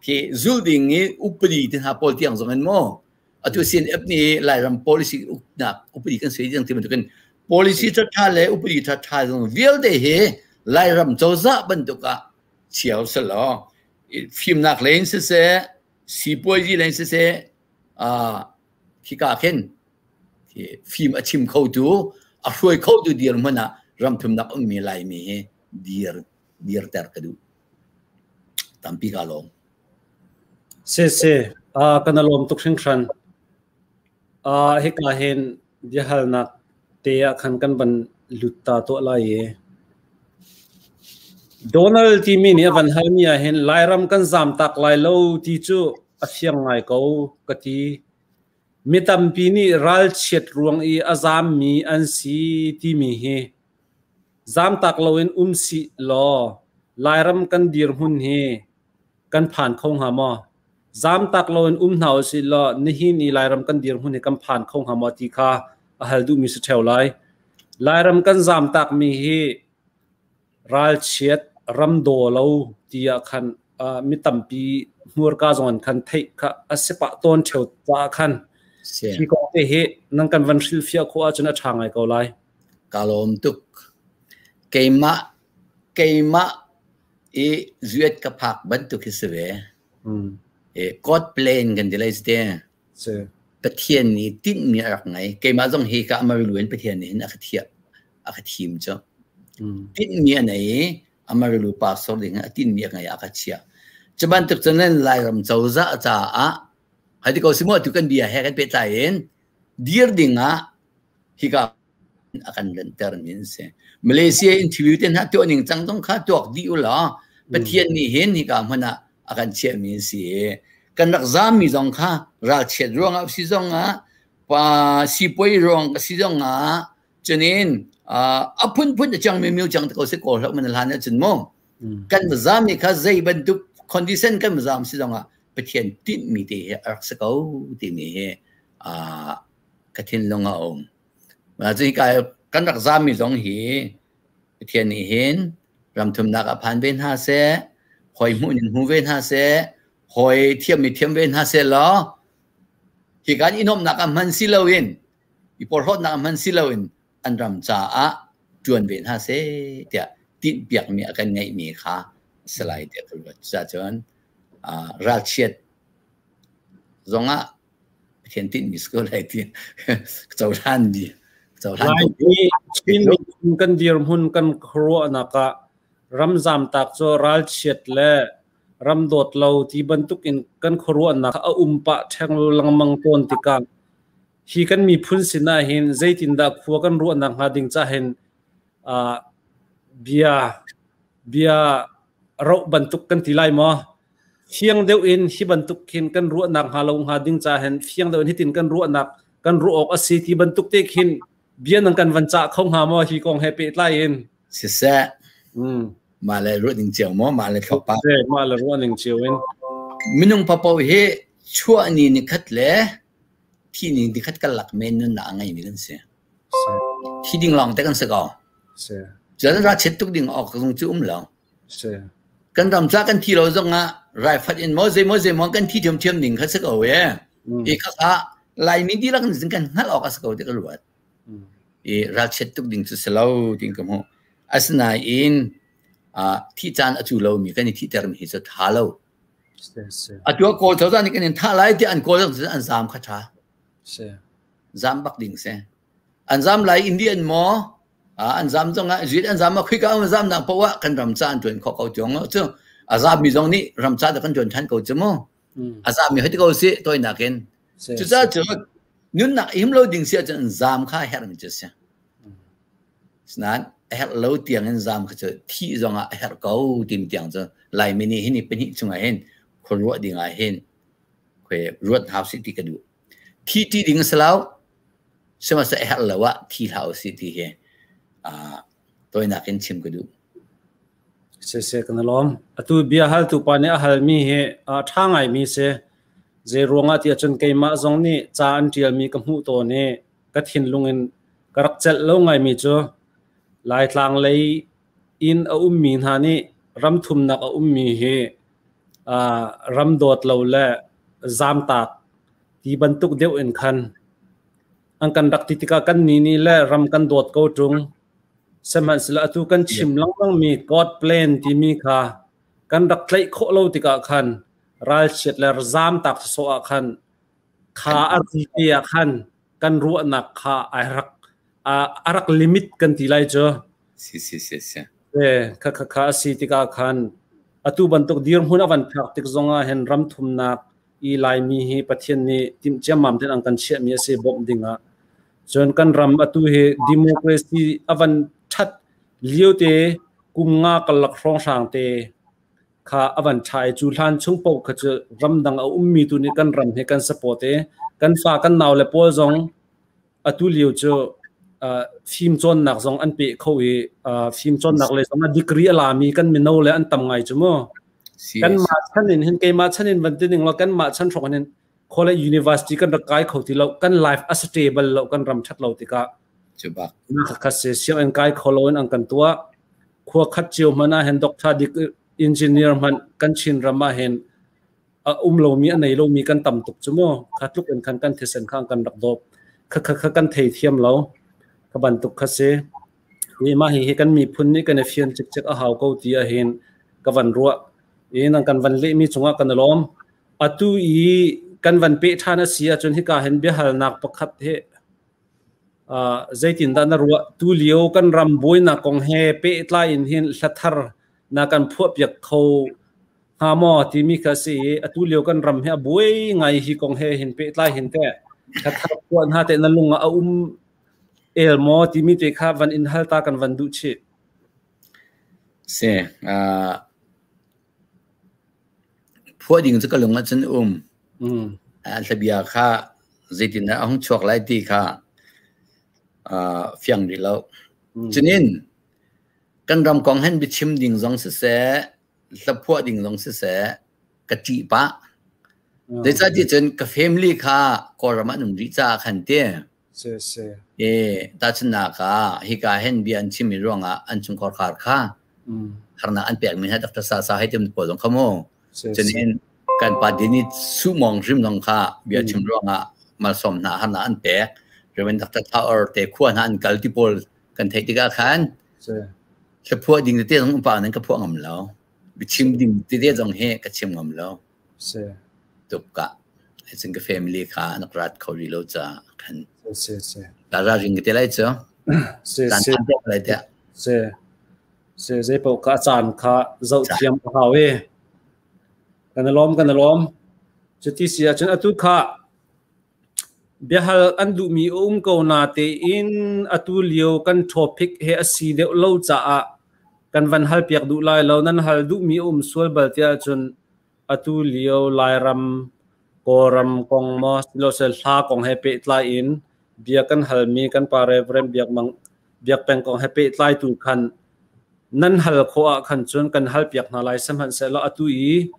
khi zul ding i upadi te hna pawl tiang zong in maw atu CNF nih Lairam policy uknak upadi kan suai ding ti bantukin policy ṭhaṭha le upadi ṭhaṭha zong vialte hi Lairam cozah bantuk ah chiao selaw fimnak lei in siseh sipuazi lei in siseh khika khin fim a chim khotu a hruai khotu dirhmun ah ramthumnak ummi Laimi hi dir dirter ka duh tampi ka lawm.
Si si kan lawm tuk hringhran. Hika hin biahalnak te ah khan kan van lut ta tuah lai i Donald timi nih a van halmi ah hin Lairam kan zam tak lai lo ti cu a fiang ngai ko ka ti. Mi tampi nih ralchiat ruang i a zammi an si timi hi zamtak loin um sih law Lairam kan dirhmun hi kan phan kho hnga maw? Zamtak loin um hna usih law nihin i Lairam kan dirhmun hi kan phan kho hnga maw ti kha a hal duhmi si ṭheo lai. Lairam kan zamtakmi hi ralchiat ramdaw lo tiah khan mi tampi hmurka zong in khan theih kha a si pah tawn ṭheo caah khan hi kong te hi nan kan van hrilhfiah khawh ahcun a ṭha ngai ko lai.
Ka lawm tuk. Keimah keimah i zuet ka phak bantuk hi si ve. I God plan kan ti lai te. Pathian nih tinhmi a rak ngei. Keimah zong hi ka Amarillo in Pathian nih hin a ka thiah a ka thim cu. Tinhmi a nei i Amarillo pastor ding a tinhmi a ngei a ka chiah. Cu bantuk cun Lairam cozah caah hai ti ko si mu atu kan bia he kan pehtlai in dir ding ah hika a kan lanter mi an si. Malaysia interview te hna tuah ning cang zong kha tuak dih u law Pathian nih hin hika hmun ah a kan chiah mi an si i kan rak zaam mi zong kha ralchiat ruangah si zong ah pa sipuai ruang si zong ah cunin a phunphun a cang mi miu cang te ko si kawl hlah man hlan ah cun mu kan zaam mi kha zei bantuk condition kan zaam si zong ah Pathian tinh mi te hi a rak si ko timi hi ka thinlung a um. Cu hika kan rak zaammi zong hi Pathian nih hin ramthumnak ah phan ve hna seh, hawi hmuh in hmu ve hna seh, hawi thiammi thiam ve hna seh law hika in i nuamhnak ah hman si loin i porhlawtnak ah hman si loin an ram caah ṭuan ve hna seh tiah tinhpiakmi a kan ngeihmi kha si lai tiah ka ruat. Cucaah ralchiat zongah Pathian tinhmi si ko lai ti cohlan mi cohlan
Laimi Chin miphun kan dirhmun kan khuaruahnak ah ramzamtak cu ralchiat le ramdawt lo ti bantuk in kan khuaruahnak a um pah theng lengmang tawn tikah hi kan miphun sinah hin zeitindah khua kan ruahnak hnga ding ca hin bia bia roh bantuk kan ti lai maw? Fiang deuh in hi bantuk khin kan ruahnak hnga lo hnga ding ca hin fiang deuh in hitin kan ruahnak kan ruah awk a si ti bantuk te khin bia nang kan van cah kho hnga maw hi kong he pehtlai in?
Siseh, mah le ruah ning cio maw, mah le thlok pa.
Mah le ruah ning cio in.
Minung papo hi chuah ni ni khat le thi ni ni khat kan lak men nun na ngai mi kan si. Thi ding lawng te kan si ko. Cun ra chet tuk ding awk zong cu um lo. Kan ram ca kan thi lo zong ah raifat in maw zeimaw zeimaw kan thi thiamthiam ning kha si ko e. I kha kha Laimi dihlak nih kan hngalh awk a si ko ti ka ruat. I ralchiat tuk ding cu si lo tiin ka hmuh. Asinain thi caan a cu lomi kan i thihtermi hi cu tha lo. Atu ah Kawl cozah nih kan in thah lai tiah an kawl an zaam kha tha. Zaam bak ding si. An zaam lai Indian maw an zam zong ah zuit an zam ah khuika an zam nak poah kan ram ca an tuan kho ko tiong cu a zam mi zong nih ram ca kan tuan than ko cu mu a zam mi hoi ko si toi nakin cucaah cu nunnak him lo ding si ahcun zam kha herh mi cu si. Sinain a herh lo tiang in zaam kha cu thih zong ah a herh ko timi tiang cu Laimi nih hin hi pahnih chungah hin khuaruah ding ah hin khoi ruat hau sih ti ka duh. Thi ṭi ding a si lo. Sihmanhsehlaw a herh lo ah thi hlah usih ti hi tawinak in chim ka duh.
Siseh kan i lawm. Atu bia haltu pa nih a halmi hi a ṭha ngaimi si. Zei ruangah tiah cun keimah zong nih ca an ṭialmi ka hmuh tawn i ka thinlung in ka rak celh lo ngaimi cu Laitlang lei in a ummi hna nih ramthumnak a ummi hi ram dawt lo le zamtak ti bantuk deuh in khan an kan rak ti tikah kan ni nih le ram kan dawt ko ṭung. Sihmanhsehlaw atu kan chim lengmangmi God plan timi kha kan rak tlaih khawh lo tikah khan ralchiat le zamtak sawsawh ah khan kha a ri te ah khan kan ruahnak kha ai rak a rak limit kan ti lai cu.
Si si si si.
Kha kha kha a si tikah khan atu bantuk dirhmun a van phak tik zongah hin ram thumnak i Laimi hi Pathian nih timh ciammam ten an kan chiahmi a si bawmh dingah. Cun kan ram atu hi democracy a van ṭhat lio te kum nga karlak hrawnghrang te kha a van ṭha i cu hlan chung paoh kha cu ramdang a ummi tu nih kan ram hi kan support i kan fa kan nau le pawl zong atu lio cu fim cawnnak zong an pe kho i fim cawnnak le zong a degree a lami kan mino le an tam ngai cu mu. Kan mah chan in hin keimah chan in van ti ning law kan mah chan hrawng hin college university kan rak kai kho ti lo, kan life a stable lo, kan ram that lo tikah
cu bak
na kha se sianginn kai kho lo in an kan tuah. Khua khat cio hmanh ah hin doctor dik engineer hmanh kan Chin ram ah hin a um lomi a nei lomi kan tam tuk cu mu. Kha tluk in khan kan thisen kha kan rak dawp kha kha kha kan thei thiam lo kha bantuk kha si. Hi mah hi kan miphun nih kan i fian cikcek a hau ko ti ahhin ka van ruah i nang kan van lehmi cungah kan i lawm. Atu i kan van peh ṭhan a si ahcun hika hin biahalnak pakhat hi zeitindah na ruah? Tulio kan ram buainak kong he pehtlai in hin hlathar na kan phuahpiak kho hnga maw timi kha a si i atu lio kan ram hi a buai ngai hi kong he hin pehtlai hin teh hlathar phuah hna teh na lung ah a um el maw timi te kha van in hal ta kan van duh chih.
Si, phuah ding cu ka lung ah cun um. Hlabia kha zeitindah a hung chuak lai ti kha fiang rih lo. Cunin kan ram kong hen biachim ding zong siseh, hlaphuah ding zong siseh, ka ṭih pah. Zeicahtiah cun ka family kha Kawlram ah an um rih caah khan ti.
Si si.
E tahchunhnak ah hika hen bia an chimmi ruangah an chungkhar khar kha harnak an pekmi hna Dr. Sasa hei ti pawl zong kha mu. Cunin kan pa Dini Sumong hrim zong kha bia chim ruangah malsawm hna harnak an pek. Reverend Dr. Thaur te khua hna an kal ti pawl kan theih tikah khan hlaphuah ding tete zong upa nan ka phuah ngam lo. Biachim ding tete zong hi ka chim ngam lo.
Si.
Tuk ka cun ka family kha an rat kho rih lo caah khan
Si si.
ta ra ring te lai cu
Si
caan
si.
phan te lai te.
Si. Si zei paoh kha a caan kha zoh thiam a hau i kan i lawm, kan i lawm. Cuti si ahcun atu kha biahal an duhmi a um ko na tein atu lio kan topic he a si deuh lo caah kan van hal piak duh lai lo. Nan hal duhmi a um sual bal tiah cun atu lio Lairam Kawlram kong maw silose hla kong he pehtlai in bia kan halmi kan pa Reverend Biak Mang Biak Peng kong he pehtlai tu khan nan hal khawh ah khan cun kan hal piak hna lai. Sihmanhsehlaw atu i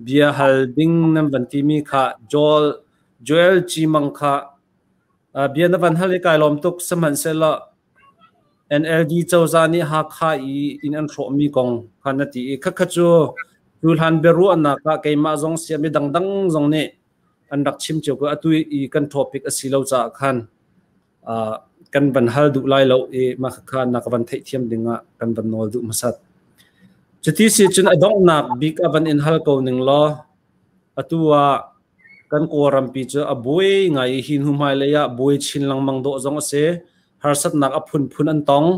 bia hal ding nan van timi kha Joel Joel Cimang kha bia na van hal i kai lawm tuk. Sihmanhsehlaw NLD cozah nih Hakha i inn an hrawhmi kong kha na ti i khakha cu tuhlan biaruahnak ah keimah zong sia mi dangdang zong nih an rak chim cio ko. Atu i kan topic a si lo caah khan kan van hal duh lai lo i mah khakha na ka van theihthiam ding ah kan van nawl duh hmasat. Cuti si cun a donghnak bik a van in hal ko ning law atu ah kan Kawlrampi cu a buai ngai i hi hnu hmailei ah buai chin lengmang dawh zong a si. Harsatnak a phunphun an tong,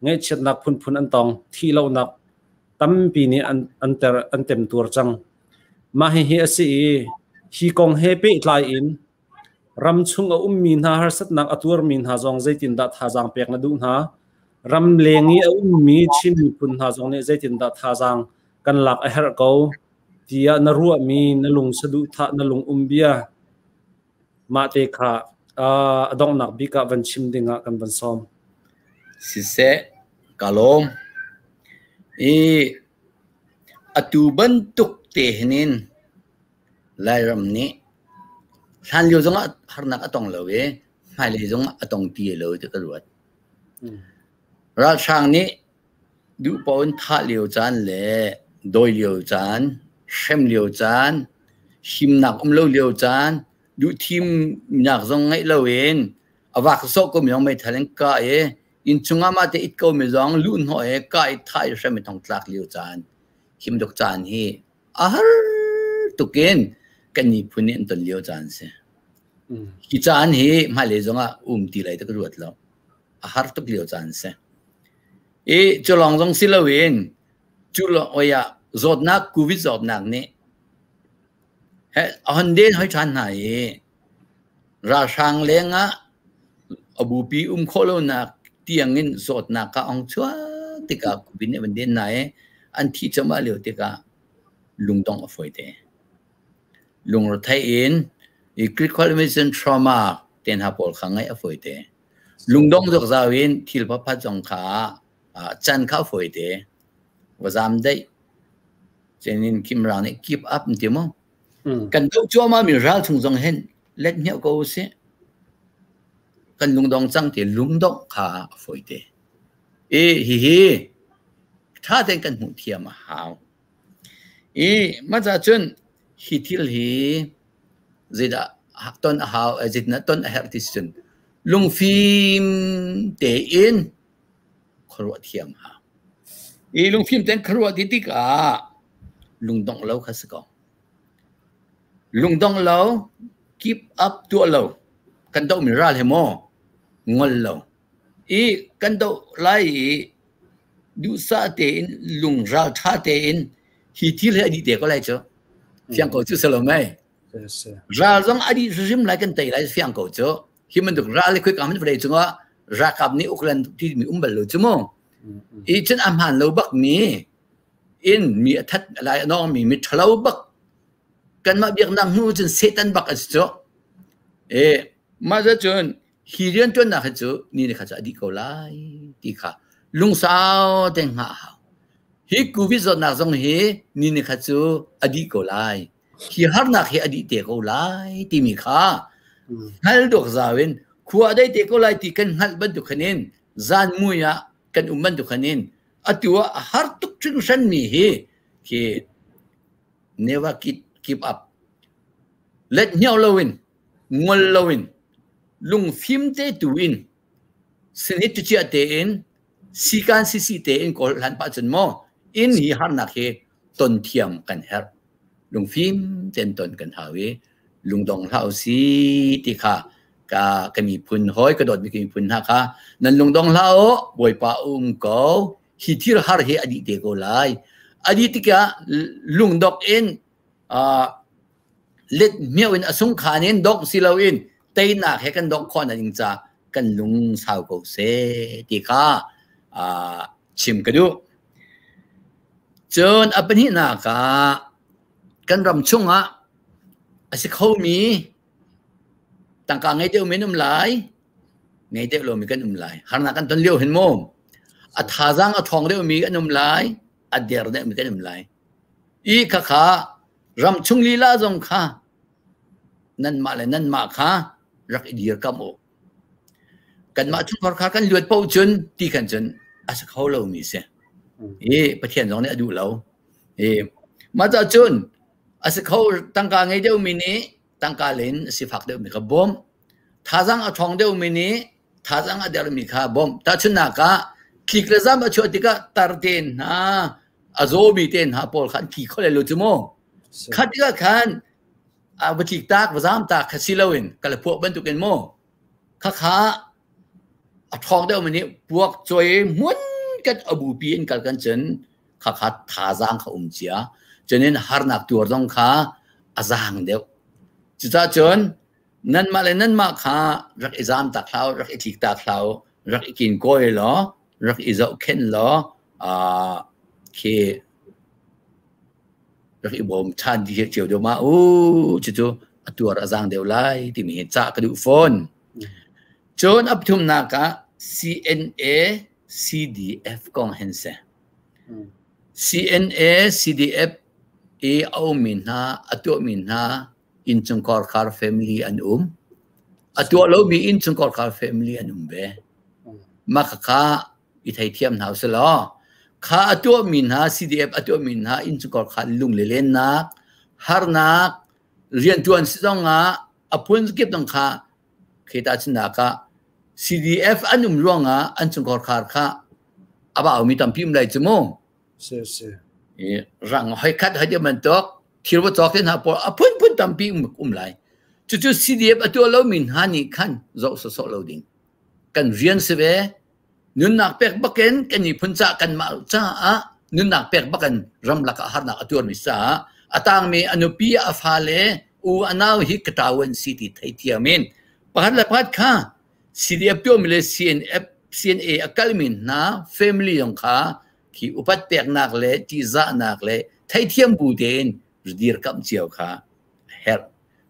ngaihchiatnak phunphun an tong, thihlohnak tampi nih an an ter an temtuar cang. Mah hihi a si i hi kong he pehtlai in ram chung a ummi hna harsatnak a tuarmi hna zong zeitindah thazaang pek na duh hna? Ramleng i a ummi Chin miphun hna zong nih zeitindah thazaang kan lak a herh ko tiah na ruahmi na lung saduhthah na lung um bia mah te kha a donghnak bik ah van chim ding ah kan van sawm.
Siseh, ka lawm. I atu bantuk te hinin Lairam nih hlanlio zongah harnak a tong lo i hmailei zongah a tong ti lo ti ka ruat. Ralhrang nih duh paoh in thah lio caan le dawi lio caan, hrem lio caan, himnak um lo lio caan, duhthimnak zong ngeih loin a vak sawh komi zong meithal in kah i innchung ah mah te it komi zong luhhnawh i kah i thah i hrem i thongtlak lio caan, himduk caan hi a har tuk in kan miphun nih an ton lio caan a si. Hi caan hi hmailei zongah um ti lai ti ka ruat lo. A har tuk lio caan a si. I cu lawng zong si loin cu lawng oi ah zawtnak COVID zawtnak nih he a hon den hoi ṭhan hna i ralhrang lengah a bupi um khawh lonak tiangin zawtnak kha ong chuak tikah COVID nih a van den hna i an thih cuahmah lio tikah lungdongh a fawi te. Lungretheih in i critical medicine trauma te hna pawl kha ngaih a fawi te. Lungdong zokzau in thil pakhat zong kha can kha a fawi te. Va zam daih. Cenin Kim Rang nih keep up ti mu. Kan doh cuahmah mi ral chung zong hin let hniah ko usih. Kan lungdong cang ti lungdongh kha a fawi te. I hihi ṭha tein kan hmuh thiam a hau. I mah cun hi thil hi zeidah ton a hau, zeitindah ton a herh ti si cun lungfim tein khuaruah thiam a hau. I lungfim tein khuaruah ti tikah lungdongh lo kha si ko. Lungdongh lo, keep up tuah lo, kan dohmi ral hi maw ngol lo. I kan doh lai i duhsah tein lungral ṭha tein hi thil hi a dih te ko lai cu. Fiang ko cu si lo mei? Ral zong a dih hrim lai kan tei lai fiang ko cu. Hi bantuk ral le khuika hmanh vawlei cungah ralkap nih uklan timi um bal lo cu mu. I cun a hmaan lo bak mi in mi a that lai a nawng mi mi ṭhalo bak kanmah biaknak hnu cun Satan bak a si cu. E mah cun hi rianṭuannak hi cu ni ni kha cu a dih ko lai ti kha lungsau te hngah a hau. Hi COVID zawtnak zong hi ni ni kha cu a dih ko lai. Hi harnak hi a dih te ko lai timi kha hngal dawk zau in khua dai te ko lai ti kan hngalh bantuk khan in zan mui ah kan um bantuk khan in atu ah a har tuk hringhran mi hi khi never keep, keep up let hniau loin ngol loin lungfim te tu in sinit tu chia tein sikan sisi tein kawl hlan pah cun maw in hi harnak hi ton thiam kan herh lungfim ten ton kan hau i lungdong hlah si ti kha ka ka miphun hoi ka dawt mi ka miphun hna kha nan lungdong hlah u bawipa um ko hi thil har hi adi te ko lai adi tikah lungdok in let miau in a sungkhan in dok si loin teinak he kan dok khawh na ding ca kan lung sau ko seh ti kha chim ka duh. Cun a pahnihnak ah kan ram chungah a si khomi tangka ngei deuh men um lai, ngei deuh lomi kan um lai. Harnak kan ton lio hin mu. A thazaang a ṭhawng deuhmi kan um lai, a der deuhmi kan um lai. I khakha ramchung lila zong kha nanmah le nanmah kha rak i dirkamh u. Kanmah chungkhar kha kan luat paoh cun ti khan cun a si kho lomi si. I Pathian zong nih a duh lo. I mah cah cun a si kho tangka ngei deuhmi nih tangka len sifak deuhmi kha bawmh. Thazaang a ṭhawng deuhmi nih thazaang a dermi kha bawmh. Tahchunhnak ah tlik le zam a chuah tikah tar te hna a zawmi te hna pawl kha an thi kho lai lo cu mu. Khat tikah khan a va tlik tak va zam tak kha si loin kalapuak bantukin mu khakha a ṭhawng deuhmi nih puak cawi hmun kat a bupi in kal kan cun khakha thazaang kha um cia cunin harnak tuar zong kha a zaang deuh cucaah cun nanmah le nanmah kha rak i zam tak hlah rak i tlik tak hlah rak i kin kawi law. rak i zohkhenh law khi rak i bawm ṭhan dih cio deuh ma u cucu a tuar a zaang deuh lai timi hi cah ka duh fawn. Cun a pathumnak ah CNA CDF kong hin si. CNA CDF i a ummi hna a tuahmi hna innchungkhar family an um. A tuah lomi innchungkhar family an um ve. Mah khakha i theithiam hna usih law kha a tuahmi hna CDF a tuahmi hna innchungkhar kha lung le lennak harnak riantuan si zong ah a phun kip zong kha kheta chinnak ah CDF an um ruangah an chungkhar khar kha a baumi tampi um lai cu mu.
Si si.
Rang hoi khat hoi ti bantuk thil va cawk te hna pawl a phunphun tampi um lai. Cucu CDF a tuah lomi hna nih khan zoh sawsawh lo ding. Kan rian si ve. Nunnak pek bakin kan miphun ca kanmah caah nunnak pek bakin ramlak ah harnak a tuarmi caah a tangmi a nupi a fale u a nau hi ka ṭau an si ti theithiam in pakhat le pakhat kha CDF tuahmi le CNF CNA a kalmi hna family zong kha khi upat peknak le ṭihzahnak le theithiam bu tein dirkamh cio kha a herh.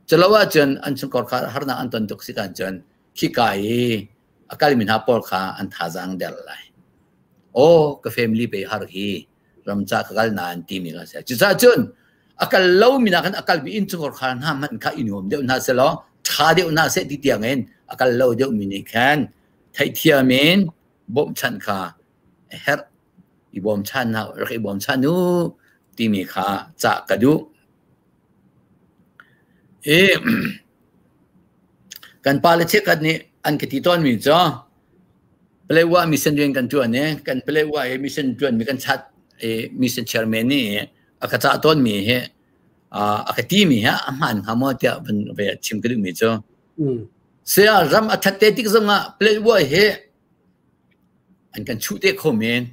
Culo ahcun an chungkhar kha harnak an ton tuk si kan cun khika i a kalmi hna pawl kha an thazaang der lai. Aw ka family pe har hi ramca ka kal nain timi ka si. Cucaah cun a kal lomi nakin a kalmi innchungkhar kha hna hmanh kha i nuam deuh hna selaw ṭha deuh hna seh ti tiangin a kal lo deuhmi nih khan theihthiam in bawmhchanh kha a herh. I bawmchan hna rak i bawmchan u timi kha cah ka duh. I kan pale chikkhat nih an ka ti tawnmi cu Palewa mission rian kan ṭuan i kan Palewa i mission ṭuanmi kan chat i mission chairman nih a ka cah tawnmi hi a ka timi hi a hmaan hnga maw tiah van ve chim ka duhmi cu saya ram a ṭhat te tik zongah Palewa hi an kan chuh te kho men.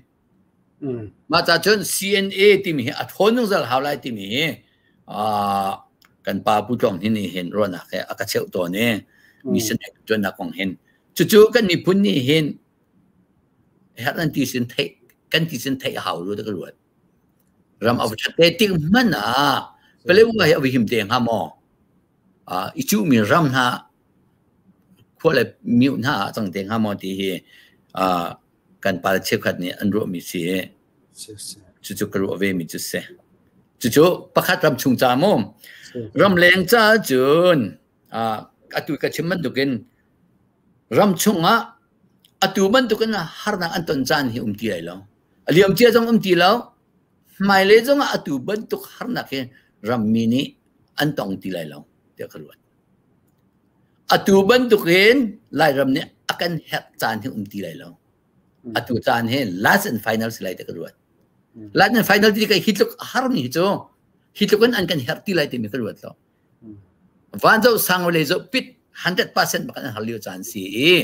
Mah ca cun CNA timi hi a ṭhawn zungzal hau lai timi hi kan pa Pu Tlawng Hnin nih hin ruahnak he a ka cheuh tawn i mission ṭuannak kong hin cucu kan miphun nih hin herh an ti sin theih kan ti sin theih a hau ru ka ruat. Ram a va ṭhat te tik hmanh ah Palewa hi a va him te hnga maw? I cuhmi ram hna khua le mio hna ah cang te hnga maw ti hi kan pa cheukhat nih an ruahmi si i cucu ka ruah ve mi cu si. Cucu pakhat ram chung ca mu. Ramleng ca cun atu ka chim bantukin ram chungah atu bantukin harnak an ton caan hi um ti lai lo. A liam cia zong um ti lo. Hmailei zongah atu bantuk harnak hi rammi nih an tong ti lai lo tiah ka ruat. Atu bantukin Lairam nih a kan herh caan hi um ti lai lo. Atu caan hi last and final si lai ti ka ruat. Last and final ti ka hi tluk a harmi hi cu hi tluk in an kan herh ti lai timi ka ruat lo. Van zoh sang le zoh pit 100% bak an har lio caan si i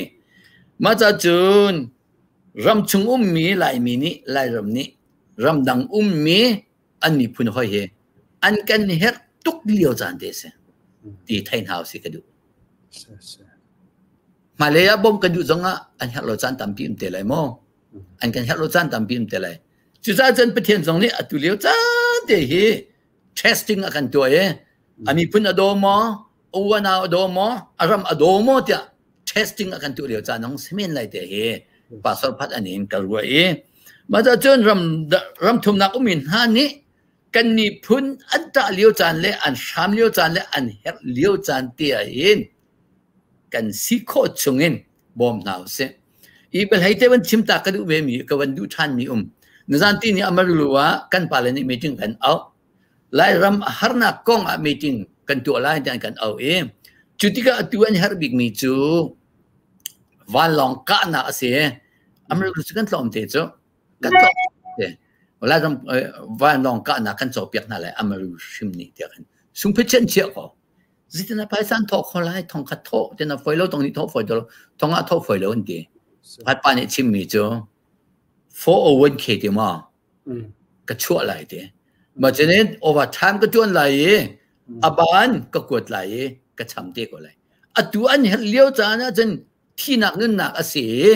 mah ca cun ram chung ummi Laimi nih Lairam nih ramdang ummi an miphun hoi hi an kan herh tuk lio caan te si ti thei hna usih ka duh. Hmailei ah bawmh kan duh zong ah an herh lo caan tampi um te lai maw? An kan herh lo caan tampi um te lai. Cucaah cun Pathian zong nih atu lio caan te hi testing a kan tuah i a miphun a daw maw, a uanau a daw maw, a ram a daw maw tiah testing a kan tuah lio caan hong si men lai te hi pastor phat an in ka ruah i mah cun ram ram thumnak ummi hna nih kan miphun an ṭah lio caan le an hram lio caan le an herh lio caan te ah hin kan si khawh chungin bawm hna usih. I biahlei te van chim ta ka duh ve mi ka van duh ṭhan mi um. Nizan ti ni Amarillo ah kan pale nih meeting kan auh. Lairam harnak kong ah meeting kan tuah lai tiah an kan auh i cu tikah atu an herh bikmi cu vanlawng kahnak a si. Amarillo cu kan tlawm te cu. Kan tlawm te. Lairam vanlawng kahnak kan cawpiak hna lai Amarillo hrim nih tiah khan sungphet an chiah ko. Zeitin ah phaisa an thawh kho lai thong khat thawh tin a foi lo tong nih thawh foi lo thong ah thawh foi lo an ti. Pakhat pa nih chimmi cu 401k ti ma ka chuah lai ti. Ma cunin overtime ka tuan lai i aban ka kuat lai i ka cham te ko lai. Atu an herh lio caan ah cun thinak nunnak a si i.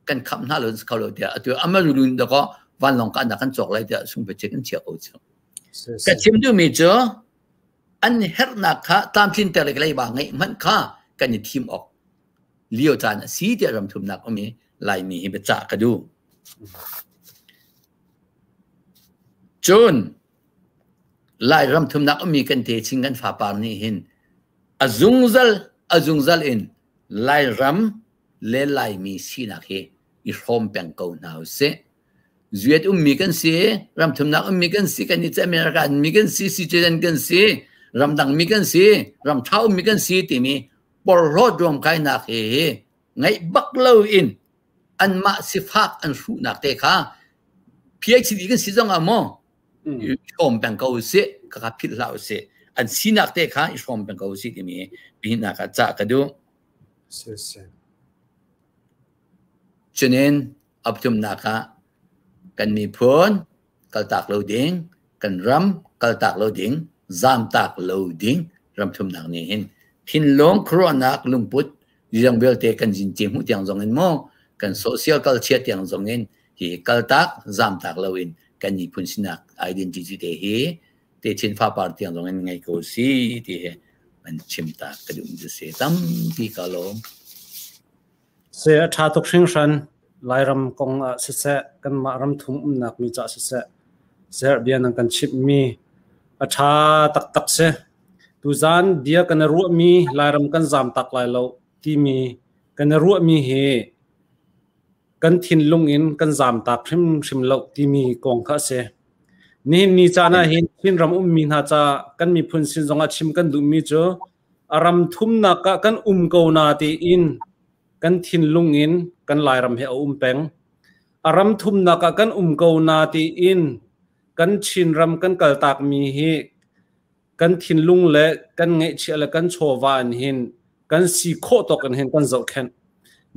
Kan kham hna lo kho lo tiah atu amarulun da ko vanlawng ka na kan cawk lai tiah sung pe kan chia ko chu. Ka chim duh mi cu an herhnak kha tlamtlin ter lei ba ngeih hmanh kha kan i thim awk lio caan a si tiah ram thumnak um i Laimi hi biacah ka duh. Cun Lai ram thumnak ummi kan te chin kan fapar nih hin a zungzal a zungzal in Lairam le Laimi sinak hi i hrawm peng ko hna usih. Zuet ummi kan si, ram thumnak ummi kan si, kan i America mi kan si, citizen kan si, ramdang mi kan si, ram ṭha ummi kan si timi porhlawt ruamkainak hi ngaih bak lo in anmah sifak an hruhnak te kha PhD kan si zong ah maw i hrawm peng ko usih, ka philh hlah usih. An sinak te kha i hrawm peng ko usih timi bihinak ah cah ka duh. Cunin apthumnak ah kan miphun kaltak lo ding, kan ram kaltak lo ding, zamtak lo ding ramthumnak nih hin thinlung khuaruahnak lungput zong vialte kan zinci hmuh tiang zong in maw kan social culture tiang zong in hi kaltak zamtak lo in kan miphun sinak identity te hi te chin fapar tiang zong in ngei ko si ti hi an chim ta ka duh mi si tampi ka lawm.
Se a ṭha tuk hringhran. Lairam kong ah siseh, kanmah ramthum umnak mi caah siseh, serh bia nan kan chimhmi a ṭha taktak si. Tuzaan bia kan i ruahmi Lairam kan zaamtak lai lo timi kan i ruahmi hi kan thinlung in kan zaamtak hrimhrim lo timi kong kha a si. Nihin ni caan ah hin Chinram ummi hna ca kan miphun sin zongah chim kan duhmi cu a ram thumnak ah kan um ko na tiin kan thinlung in kan Lairam hi a um peng. A ram thumnak ah kan um ko na tiin kan Chinram kan kaltakmi hi kan thinlung le kan ngeihchiah le kan chawva in hin kan si khawh tawk in hin kan zohkhenh.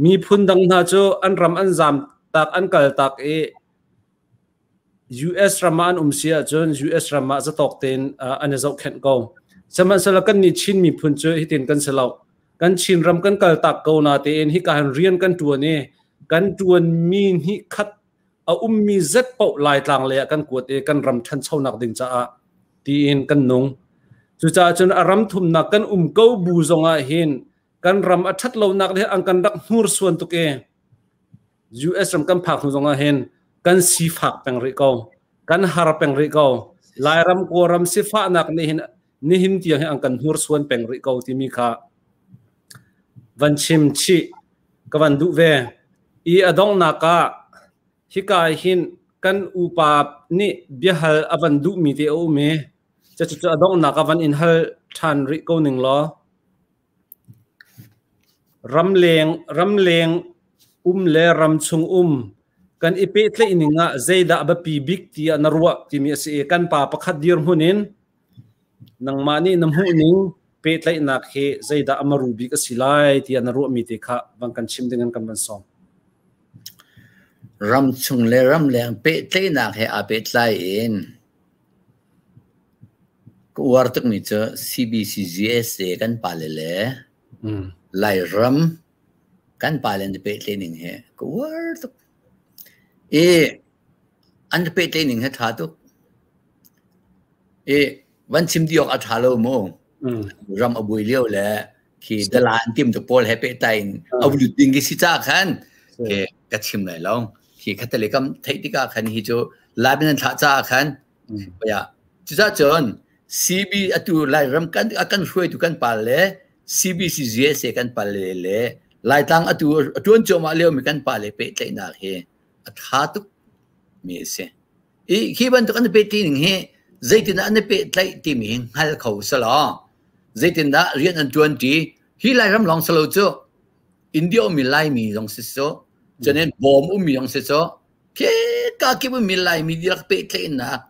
Miphun dang hna cu an ram an zam tak an kal tak i US ram ah an um si ahcun US ram ah zatawk tein an i zohkhenh ko. Sihmanhsehlaw kannih Chin miphun cu hitin kan si lo. Kan Chin ram kan kal tak ko na tein hika hin rian kan ṭuan i kan ṭuanmi hnih khat a ummi zet paoh Laitlang lei ah kan kuat i kan ram ṭhanchonak ding caah tiin kan nung. Cucaah cun a ram thumnak kan um ko bu zongah hin kan ram a ṭhat lonak le an kan rak hnursuan tuk i US ram kan phak hnu zongah hin kan sifak peng rih ko. Kan har peng rih ko. Lairam Kawlram sifahnak nih hin nihin tiang hi an kan hnursuan peng rih ko timi kha van chim chih ka van duh ve. I a donghnak ah hika hin kan upa nih biahal a van duhmi te a um i cucu a donghnak ah van in hal ṭhan rih ko ning law. Ramleng um le ramchung um kan i pehtlaih ning ah zeidah a biapi bik tiah na ruah timi a si i kan pa pakhat dirhmun in nangmah nih na hmuh ning pehtlaihnak hi zeidah a maru bik a si lai tiah na ruahmi te kha van kan chim ding in kan van sawm.
Ramchung le ramleng pehtlaihnak he aa pehtlai in Ka uar tukmi cu CBCUSA kan pale le Lairam kan pale an i pehtlaih ning hi ka uar tuk. I an i pehtlaih ning hi a ṭha tuk. I van chim dih awk a ṭha lo mu. Ram a buai lio le khi dalan tim tu pawl he pehtlai in a lut ding khi si ca khan khi ka chim lai lo. Khi khattelei kam theih tikah khan hi cu Lai nan thlah caah khan ya cucacun CB atu Lairam kan a kan hruaitu kan pal le CBCGSA kan pal le le Laitlang atu a tuan cuahmah liomi kan pa le pehtlaihnak hi a tha tuk mi a si. I khi bantuk an pehtlaih ning hi zeitindah an i pehtlaih timi hi hngal kho selaw zeitindah rian an tuan ti hi Lairam lawng selo cu India ummi Laimi zong si so cunin Bawm ummi zong si so Kheka kip in Laimi dihlak pehtlaihnak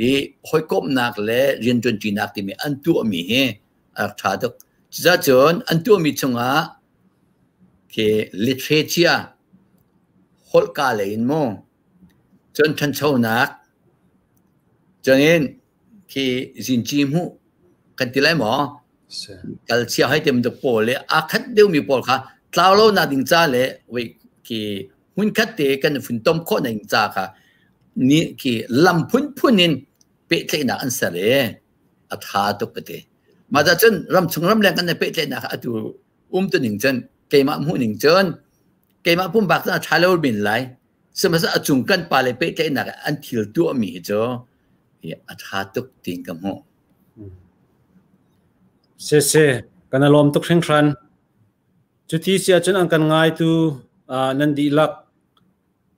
i hawikomhnak le rianṭuanṭinak timi an tuahmi hi a rak ṭha tuk. Cucacun an tuahmi chungah khi literature holhka lei in mu cun ṭhanchonak cunin khi zinci hmuh kan ti lai maw kalchia hai tem duk pawl le aa khat deuhmi pawl kha tlau lo nak ding ca le wei khi Hmunkhat te kan funtom khawh ning ca kha ni khi lam phunphun in pehtlaihnak an ser i a tha tuk ka ti. Mah ca cun ramchung ramleng kan i pehtlaihnak atu um tu ning cun keimah hmuh ning cun keimah pumpak cun a tha lo men lai. Sihmanhsehlaw a cung kan pa le pehtlaihnak an thil tuahmi hi cu a tha tuk tiin ka hmuh.
Sese, kan i lawm tuk hringhran. Cuti si ahcun an kan ngaitu nan dihlak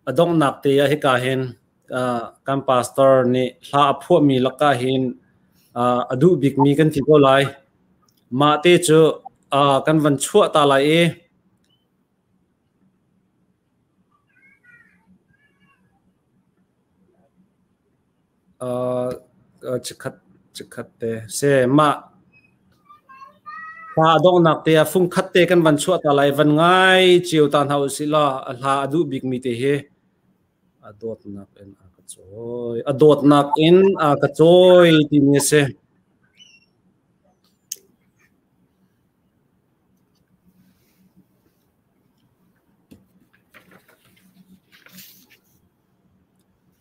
a donghnak te ah hika hin kan pastor nih hla a phuahmi lakah hin a duh bikmi kan ti ko lai. Mah te cu kan van chuah ta lai i Chikkhat chikkhat te se mah hla a donghnak te ah fungkhat te kan van chuah ta lai van ngai cio ta hna usih law a hla a duh bikmi te hi a dawtnak in a ka cawi a dawtnak in a ka cawi timi a si.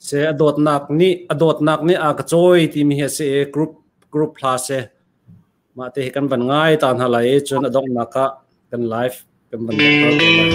Se a dawtnak nih a dawtnak nih a ka cawi timi hi a si i group group hla si. Mah te hi kan van ngai ta hna lai i cun a donghnak ah kan live kan van donghter te lai.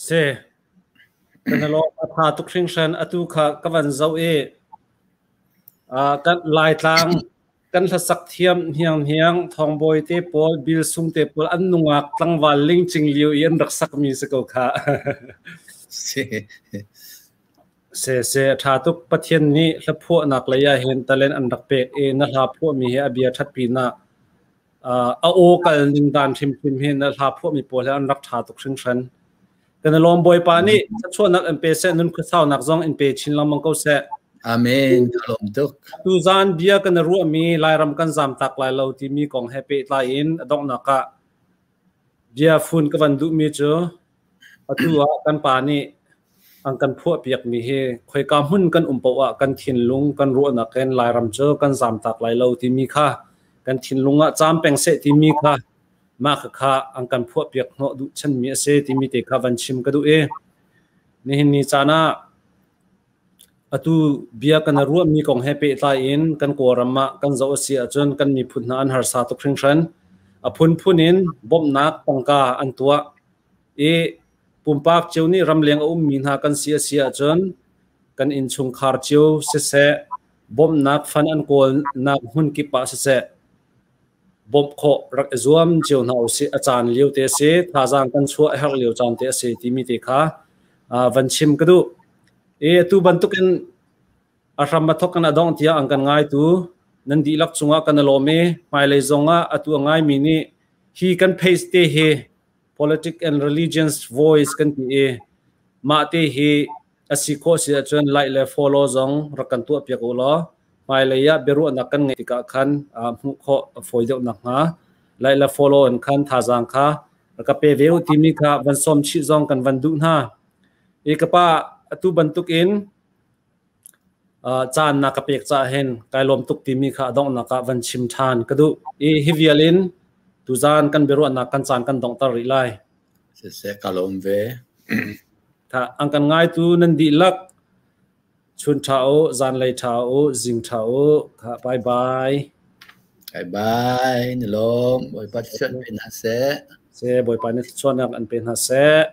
Si. Kan i lawm. A tha tuk hringhran. Atu kha ka van zoh i kan Laitlang kan hlasak thiam hniang hniang Thawngbawi te pawl, Bil Sung te pawl an nungak tlangval lingcing lio i an rak sakmi si ko kha.
Si.
Se se a tha tuk. Pathian nih hlaphuahnak lei ah hin talent an rak pek i na hla phuahmi hi a bia ṭhat pinah a aw kal ning dan hrimhrim hi na hla phuahmi pawl hi an rak ṭha tuk hringhran. Kan i lawm. Bawipa nih thluachuahnak in pe seh, nun khuasaunak zong in pe chin lengmang ko seh.
Amen. Ka lawm tuk.
Tuzaan bia kan i ruahmi Lairam kan zam tak lai lo timi kong he pehtlai in a donghnak ah bia fun ka van duhmi cu atu ah kan pa nih an kan phuahpiakmi hi khoika hmun kan um paoh ah kan thinlung kan ruahnak in Lairam cu kan zam tak lai lo timi kha kan thinlung ah caam peng seh timi kha mah khakha an kan phuahpiak hnawh duh chanmi a si timi te kha van chim ka duh i nihin ni caan ah atu bia kan ruahmi kong he pehtlai in kan Kawlram ah kan zoh a si ahcun kan miphun hna an harsa tuk hringhran. A phunphun in bawmhnak tangka an tuah i pumpak cio nih ramleng a ummi hna kan si a si ahcun kan innchungkhar cio siseh, bawmhnak fan an kawlnak hmun kip ah siseh, bawmh khawh rak i zuam cio hna usih. A caan lio te a si, thazaang kan chuah a herh lio caan te a si timi te kha van chim ka duh. I atu bantukin a hram a thok in a dongh tiah an kan ngaitu nan dihlak cungah kan i lawm i hmailei zongah atu a ngaimi nih hi kan page te hi Politic and Religions Voice kan ti i mah te hi a si khawh si ahcun like le follow zong rak kan tuah piak u law hmailei ah biaruahnak kan ngeih tikah khan hmuh khawh a fawi deuh nakhnga like le follow in khan thazaang kha rak ka pe ve u timi kha van sawm chih zong kan van duh hna. I ka pa, atu bantuk in caan na ka pek caah hin kai lawm tuk timi kha a donghnak ah van chim ṭhan ka duh. I hi vial in tuzaan kan biaruahnak kan caan kan donghter rih lai.
Siseh, ka lawm ve.
Tha an kan ngaitu nan dihlak chun ṭha u, zanlei ṭha u, zing ṭha u. Kha bye bye.
Bye bye. Ni lawm. Bawipa thluachuah pe hna seh.
Se Bawipa nih thluachuahnak an pe hna seh.